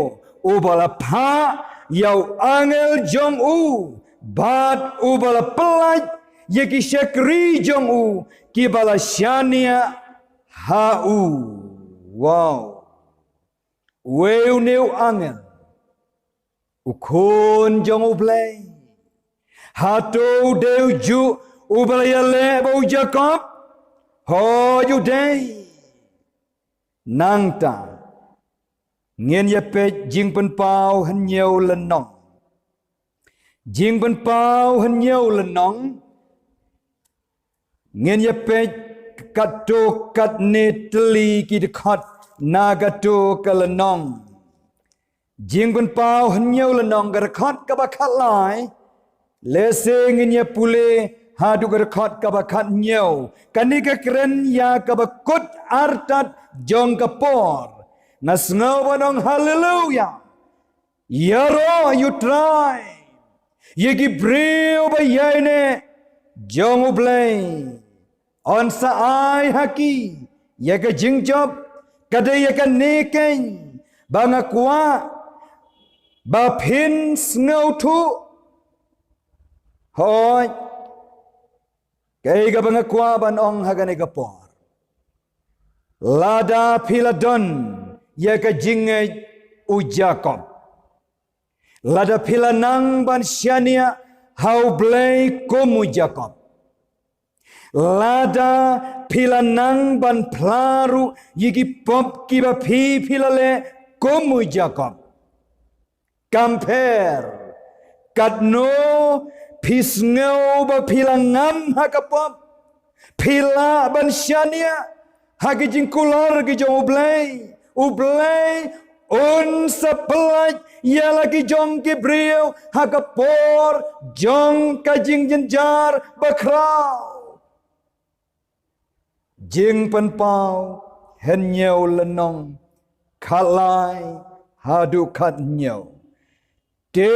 uba la phah ïa u angel jong u bad uba la pyllait ïa ki shakri jong u kiba la shaniah ha u. Wow. Uei une u angel? U Khun jong U Blei. Hato u dei ujuh uba la ïaleh bad u Jakob? Hooid, u dei. Nangta ngin ïa peit Jingpynpaw hynñiew lynnong. Jingpynpaw hynñiew lynnong. Ngin ïa peit katto katne tylli ki dkhot na kato ka lynnong. Jingpynpaw hynñiew lynnong ka dkhot kaba khatlai. Lehse ngin ïa pule haduh ka dkhot kaba khathynñiew. Kane ka kren ïa kaba kut artat jong ka por. Nga sngew ban ong haleluya. Ïaroh ïa u Trai, ïa ki briew ba ïaineh jong U Blei. Un sa ai ha ki ïa ka jingjop, ka dei ïa kane keiñ ba nga kwah ba phin sngewthuh. Hooid, kaei kaba nga kwah ban ong ha kane ka por. Lada phi la don ïa ka jingngeit u Jakob, lada phi la nang ban shaniah ha U Blei kum u Jakob, lada phi la nang ban phla ruh ïa ki pop kiba phi phi la leh kum u Jakob, kam pher katno phi sngew ba phi la ngam ha ka pop, phi lah ban shaniah ha ki jingkular ki jong U Blei. U Blei un sa pyllait ïa la ki jong ki briew ha ka por jong ka jingjynjar bakhraw. Jingpynpaw hynñiew lynnong, khatlai haduh khathynñiew. Te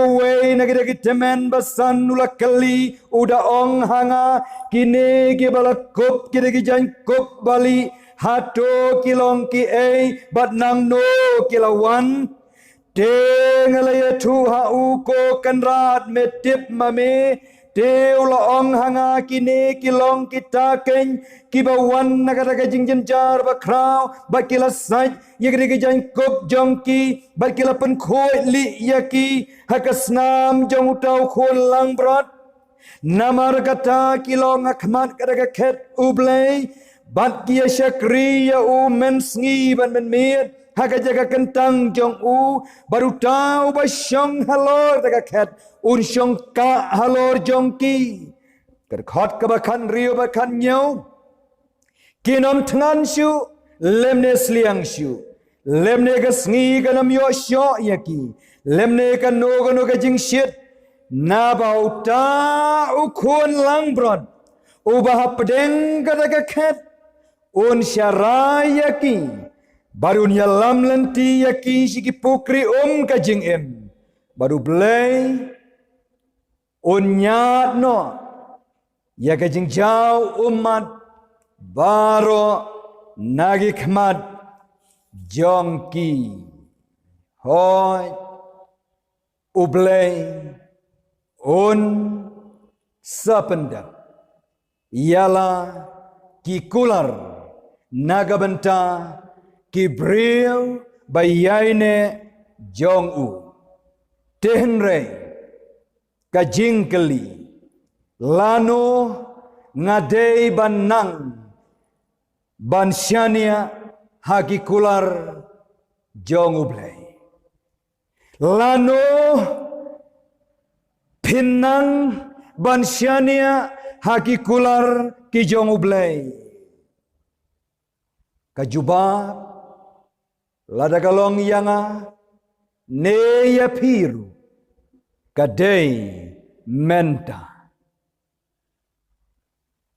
uwei na kita ki tymmen basan u la kylli, u da ong ha nga, kine kiba la kup kita ki jaiñkup balieh, hato ki long kiei bad nangno ki la wan? Te nga la ïathuh ha u, ko Kynrad, me tip ma me? Te u la ong ha nga, kine ki long kita keiñ kiba wan na kata ka jingjynjar bakhraw, bad ki la sait ïa kata ka jaiñkup jong ki, bad ki la pynkhuid lieh ïa ki ha ka snam jong uta u khun langbrot. Namar kata ki long ha khmat kata ka khet U Blei, bad ki ïa shakri ïa u mynsngi bad mynmiet ha ka jaka kyntang jong u, bad uta uba shong halor kata ka khet un shong kah halor jong ki. Ka dkhot kaba khathynriew bad khathynñiew. Kin ym thngan shuh, lymne sliang shuh, lymne ka sngi kan ym ïoh shoh ïa ki, lymne kano kano ka jingshit, naba uta u khun langbrot uba hapdeng kata ka khet un sharai ïa ki, bad un ïalam lynti ïa ki sha ki pukri um ka jingim, bad U Blei un ñiad noh ïa ka jingjaw ummat baroh na ki khmat jong ki. Hooid, U Blei un sa pyndep ïa la ki kular na ka bynta ki briew ba ïaineh jong u. Te hynrei ka jingkylli, lano nga dei ban nang ban shaniah ha ki kular jong U Blei? Lano phin nang ban shaniah ha ki kular ki jong U Blei? Ka jubab, lada ka long ïa nga ne ïa phi ruh, ka dei mynta.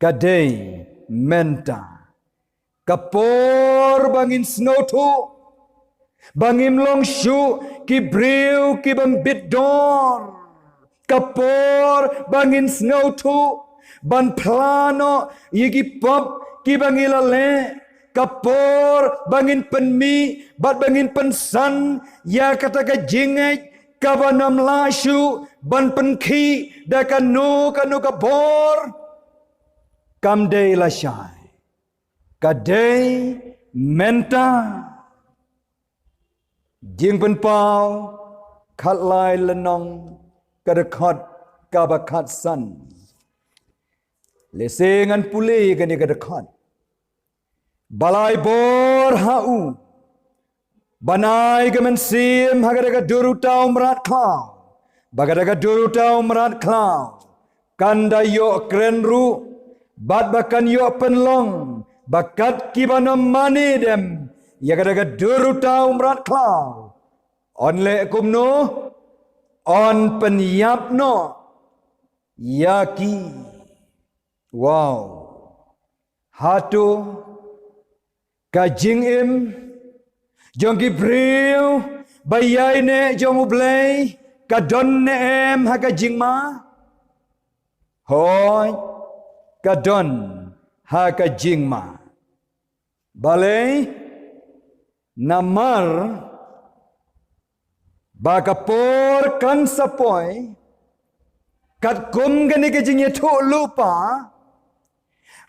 Ka dei mynta. Ka por ba ngin sngewthuh ba ngim long shuh ki briew ki bym bit dor. Ka por ba ngin sngewthuh ban phla noh ïa ki pop kiba ngi la leh. Ka por ba ngin pynmih bad ba ngin pynsan ïa kata ka jingngeit kaba nym lah shuh ban pynkhih da kano kano ka bor. Kam dei lashai, ka dei mynta. Jingpynpaw khatlai lynnong, ka dkhot kaba khatsan. Lehse ngan pule kane ka dkhot. Ba la ai bor ha u ban ai ka mynsiem ha kata ka dur uta u mrad khlaw, ba kata ka dur uta u mrad khlaw kan da ïoh kren ruh, bad ba kan ïoh pynlong ba kat kiba nym mane dem ïa kata ka dur uta u mrad khlaw. Yn leh kumno? Yn pynïap noh ïa ki. Wow. Hato ka jingim jong ki briew ba ïaineh jong U Blei ka don ne em ha ka jingma? Hooid, ka don ha ka jingma. Balei? Namar ba ka por kan sa poi, katkum kane ka jingïathuhlypa,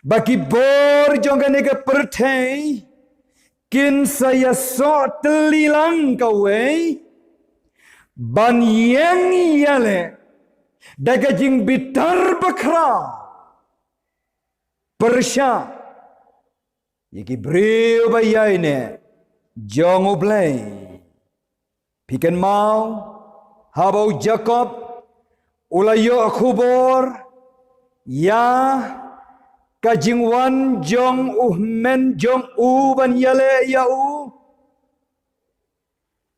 ba ki bor jong kane ka pyrthei kin sa ïasoh tylli lang kawei ban ïeng ïaleh da ka jingbitar bakhraw pyrshah ïa ki briew ba ïaineh jong U Blei. Phi kynmaw haba u Jakob u la ïoh khubor ïa ka jingwan jong u hynmen jong u ban ïaleh ïa u?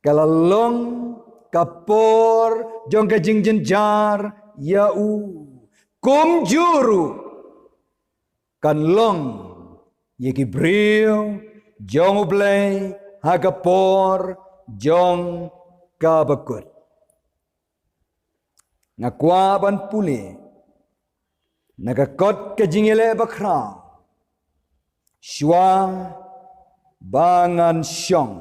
Ka la long ka por jong ka jingjynjar ïa u. Kumjuh ruh kan long ïa ki briew jong U Blei ha ka por jong ka bakut. Nga kwah ban pule na ka kot ka jingïaleh bakhraw shuwa ba ngan shong.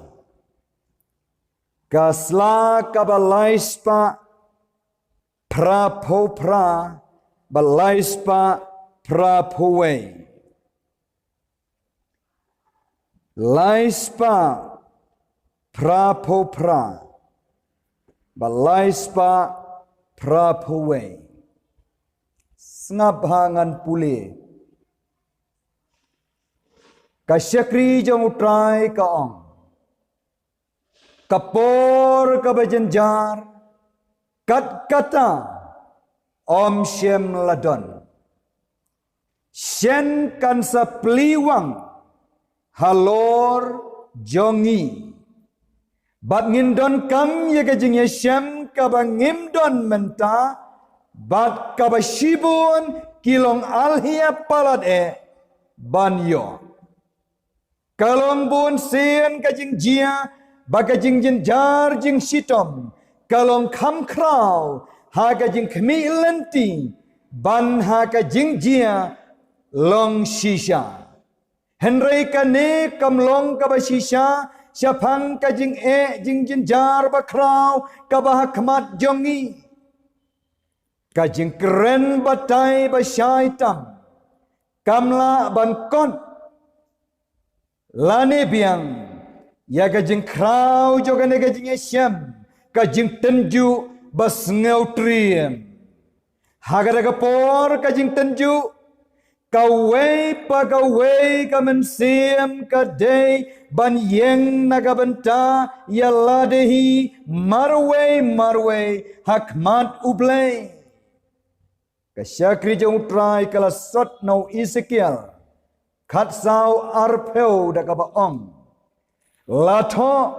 Ka sla kaba lai spah phra phew phra bad lai spah phra phew wei. Lai spah phra phew phra bad lai spah phra phew wei. Sngap ha, ngan pule. Ka shakri jong U Trai ka ong, ka por kaba jynjar kat kata ym shym la don. Shen kan sa plie wang halor jong ngi, bad ngin donkam ïa ka jingïashem kaba ngim don mynta bad kaba shibun ki longalhia palat eh ban ïoh. Ka long bunsien ka jingjia ba ka jingjynjar jingshitom ka long kham khraw ha ka jingkhmih lynti ban ha ka jingjia long shisha. Hynrei kane kam long kaba shisha shaphang ka jingeh jingjynjar bakhraw kaba ha khmat jong ngi. Ka jingkren batai ba shai tam kam lah ban kot lane biang ïa ka jingkhraw jong kane ka jingïashem, ka jingtynjuh ba sngewtriem. Ha kata ka por ka jingtynjuh, kawei pa kawei ka mynsiem ka dei ban ïeng na ka bynta ïa lade hi marwei marwei ha khmat U Blei. Ka shakri jong U Trai ka la sot na u Esekiel khatsaw arphew da kaba ong, la thoh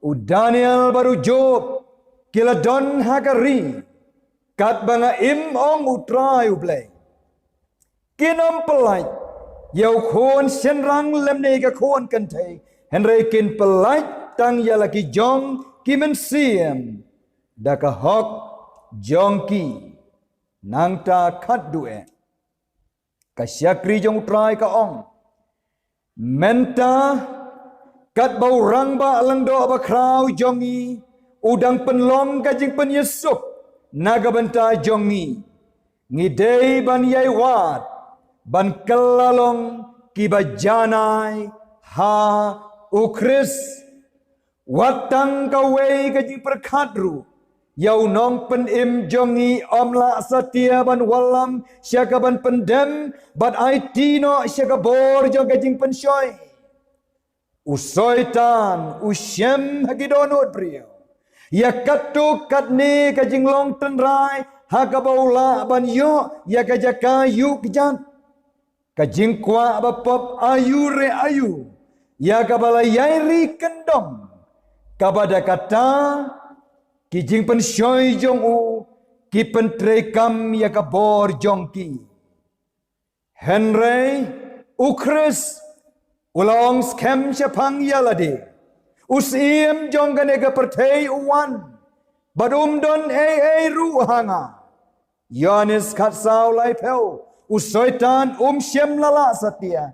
u Daniel bad u Job ki la don ha ka ri katba nga im, ong U Trai U Blei. Kin ym pyllait ïa u khun shynrang lymne ka khun kynthei, hynrei kin pyllait tang ïa la ki jong ki mynsiem da ka hok jong ki. Nangta khatduh eh, ka shakri jong U Trai ka ong, mynta katba u rangbah lyngdoh bakhraw jong ngi u dang pynlong ka jingpynïasuk na ka bynta jong ngi, ngi dei ban ïai wad ban kylla long kiba janai ha U Khrist. Wat tang kawei ka jingpyrkhat ruh, ïa u nongpynim jong ngi ym lah satia ban wallam sha kaban pyndem bad aiti noh sha ka bor jong ka jingpynshoi. U Soitan u shem ha ki dohnud briew ïa katto katne ka jinglong tynrai ha kaba u lah ban ïoh ïa ka jaka ïuh kjat. Ka jingkwah ba pop aïu re aïu ïa kaba la ïai ri kyndong, kaba da kata ki jingpynshoi jong u ki pyntreikam ïa ka bor jong ki. Hynrei u Khrist u la ong skhem shaphang ïa lade, u Syiem jong kane ka pyrthei u wan, bad um don ei ei ruh ha nga. Ïoannis khatsaw laiphew, u Soitan um shym la lah satia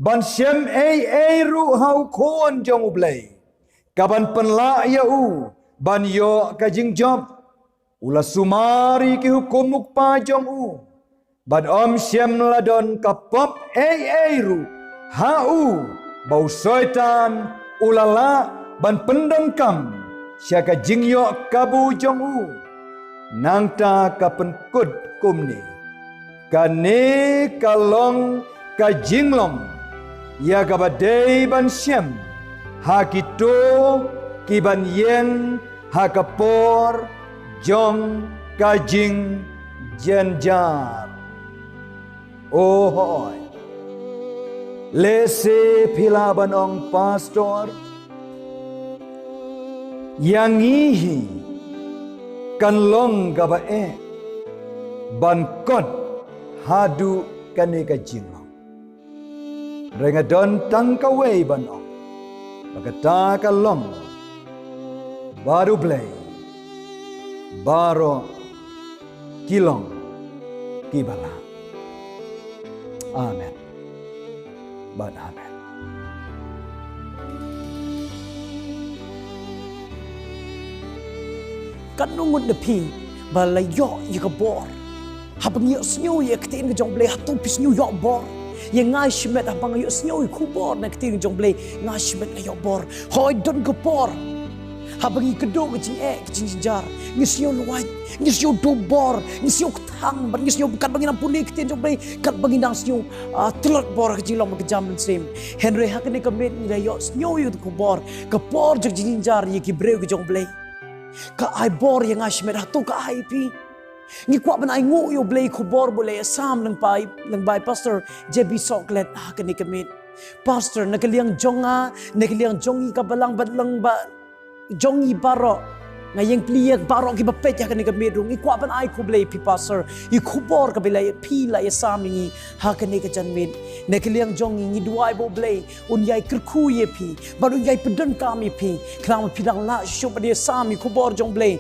ban shem ei ei ruh ha u Khun jong U Blei, ka ban pynlah ïa u ban ïoh ka jingjop. U la sumar ïa ki hukum u Kpa jong u, bad um shym la don ka pop ei ei ruh ha u ba u Soitan u la lah ban pyndonkam sha ka jingïoh kabu jong u. Nangta ka pynkut kumne: Kane ka long ka jinglong ïa kaba dei ban shem ha kito ki ban ïeng ha ka por jong ka jingjynjar. O hooid, lehse phi lah ban ong, Pastor, ïa ngi hi kan long kaba eh ban kot haduh kane ka jinglong. Hynrei nga don tang kawei ban ong, ba kata ka long bad U Blei baroh ki long kiba lah. Amen bad amen. Katno ngut na phi ba la ïoh ïa ka bor haba ngi ïohsngew ïa ka ktien ka jong U Blei? Hato phi sngew ïoh bor? Ïa nga shimet, haba nga ïohsngew ïa ka khubor na ka ktien ka jong U Blei, nga shimet nga ïoh bor. Hooid, don ka por haba ngi kdew ka jingeh, ka jingjynjar, ngi sngew lwait, ngi sngew duh bor, ngi sngew kthang, bad ngi sngew katba ngi nang pule ka ktien jong U Blei, katba ngi nang sngew, ah, tlot bor ha ka jinglong bad ka jam mynsiem. Hynrei ha kane ka miet ngi la ïohsngew ïa ka khubor, ka por jong ka jingjynjar ïa ki briew ka jong U Blei. Ka ai bor ïa nga shimet, hato ka ai ïa phi? Ngi kwah ban ai nguh ïa U Blei ïa ka khubor ba u la ïasam lyngba, lyngba i Pastor J B Sohkhlet ha kane ka miet. Pastor, na ka liang jong nga, na ka liang jong ngi ka balang bad lyngba jong ngi baroh, nga ïeng plie ïa baroh kiba peit ha kane ka miet ruh, ngi kwah ban ai khublei ïa phi Pastor ïa ka khubor kaba la ïa phi la ïasam ïa ngi ha kane ka janmiet. Na ka liang jong ngi, ngi duwai ba U Blei un ïai kyrkhu ïa phi bad un ïai pyndonkam ïa phi, khnang ba phi dang lah shuh ban ïasam ïa ka khubor jong U Blei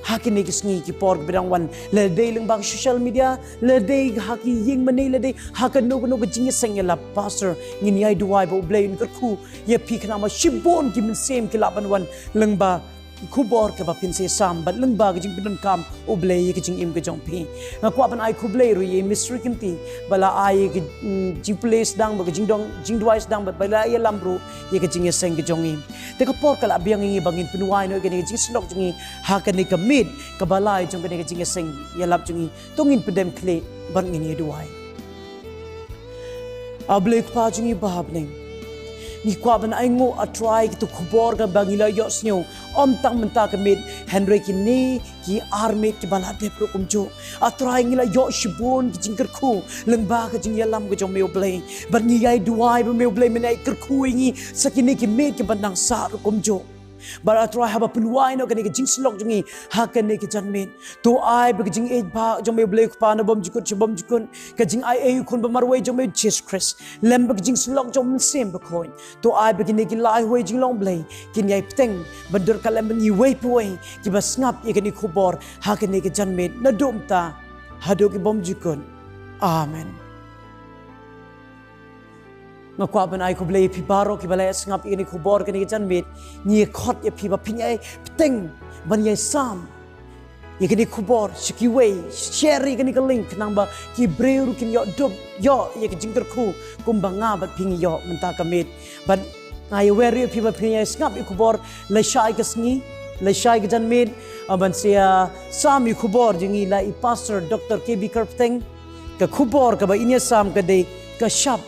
ha kine ki sngi ki por kiba dang wan, lada dei lyngba ka social media, lada dei ha ki ïing mane, lada dei ha kano kano ka jingïaseng ïalap. Pastor, ngin ïai duwai ba U Blei un kyrkhu ïa phi, khnang ba shibun ki mynsiem ki lah ban wan lyngba ka khubor kaba phin sa ïasam bad lyngba ka jingpyndonkam U Blei ïa ka jingim ka jong phi. Nga kwah ban ai khublei ruh ïa i Mister Kynti ba la ai ïa ka, mm, jingpule sdang bad ka jingdong, jingduwai sdang bad ba la ïalam ruh ïa ka jingïaseng ka jong ngi. Te ka por ka la biang ïa ngi ba ngin pynduwai noh ïa kane ka jingsyllok jong ngi ha kane ka miet kaba lai jong kane ka jingïaseng ïalap jong ngi. To ngin pyndem khlieh bad ngin ïa duwai. A Blei Kpa jong ngi ba ha bneng, ngi kwah ban ai nguh, A Trai, ïa kito ki khubor kaba ngi la ïohsngew, ym tang mynta ka miet hynrei kine ki ar miet kiba la dep ruh kumjuh. A Trai, ngi la ïoh shibun ki jingkyrkhu lyngba ka jingïalam ka jong me U Blei. Bad ngi ïai duwai ba me U Blei men ïai kyrkhu ïa ngi sa kine ki miet kiba nang sah ruh kumjuh. Bad A Trai, haba pynduwai noh kane ka jingsyllok jong ngi ha kane ka janmiet, to ai ba ka jingïeit ba jong me U Blei Kpa na bymjukut sha bymjukut, ka jingai ei U Khun ba marwei jong me U Jisu Khrist, lem bad ka jingsyllok jong U Mynsiem Bakhuid, to ai ba kine ki laiwei jinglong Blei kin ïai bteng ban dur ka lem bad ngi iwei pa iwei kiba sngap ïa kane ka khubor ha kane ka janmiet, naduh mynta haduh ki bymjukut. Amen. Nga kwah ban ai khublei ïa phi baroh kiba la ïa sngap ïa kane ka khubor kane ka janmiet. Ngi khot ïa phi ba phin ïai bteng ban ïai sam ïa kane ka khubor sha kiwei, share ïa kane ka link, khnang ba ki briew ruh kin ïoh dup, ïoh ïa ka jingkyrkhu kumba nga bad phi ngi ïoh mynta ka miet. Bad nga ïa wer ïa phi ba phin ïai sngap ïa ka khubor lashai ka sngi, lashai ka janmiet, ah, ban sa ïa sam ïa ka khubor jong ngi la i Pastor Doctor K B Kyrphteng. Ka khubor kaba in ïa sam ka dei ka shap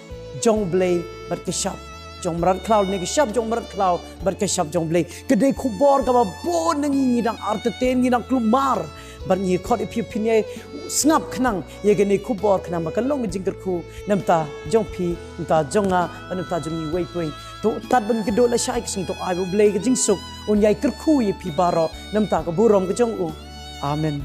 jong U Blei bad ka shap jong mrad khlaw, ne ka shap jong mrad khlaw bad ka shap jong U Blei. Ka dei khubor kaba bun na ngi ngi dang artatien, ngi dang kulmar. Bad ngi khot ïa phi phin ïai sngap khnang ïa kane ka khubor, khnang ba kan long ka jingkyrkhu na bynta jong phi, na bynta jong nga, na bynta jong ngi iwei pa iwei. To tad ban kdew lashai ka sngi, to ai ba U Blei ka jingsuk un ïai kyrkhu ïa phi baroh na bynta ka burom ka jong u. Amen.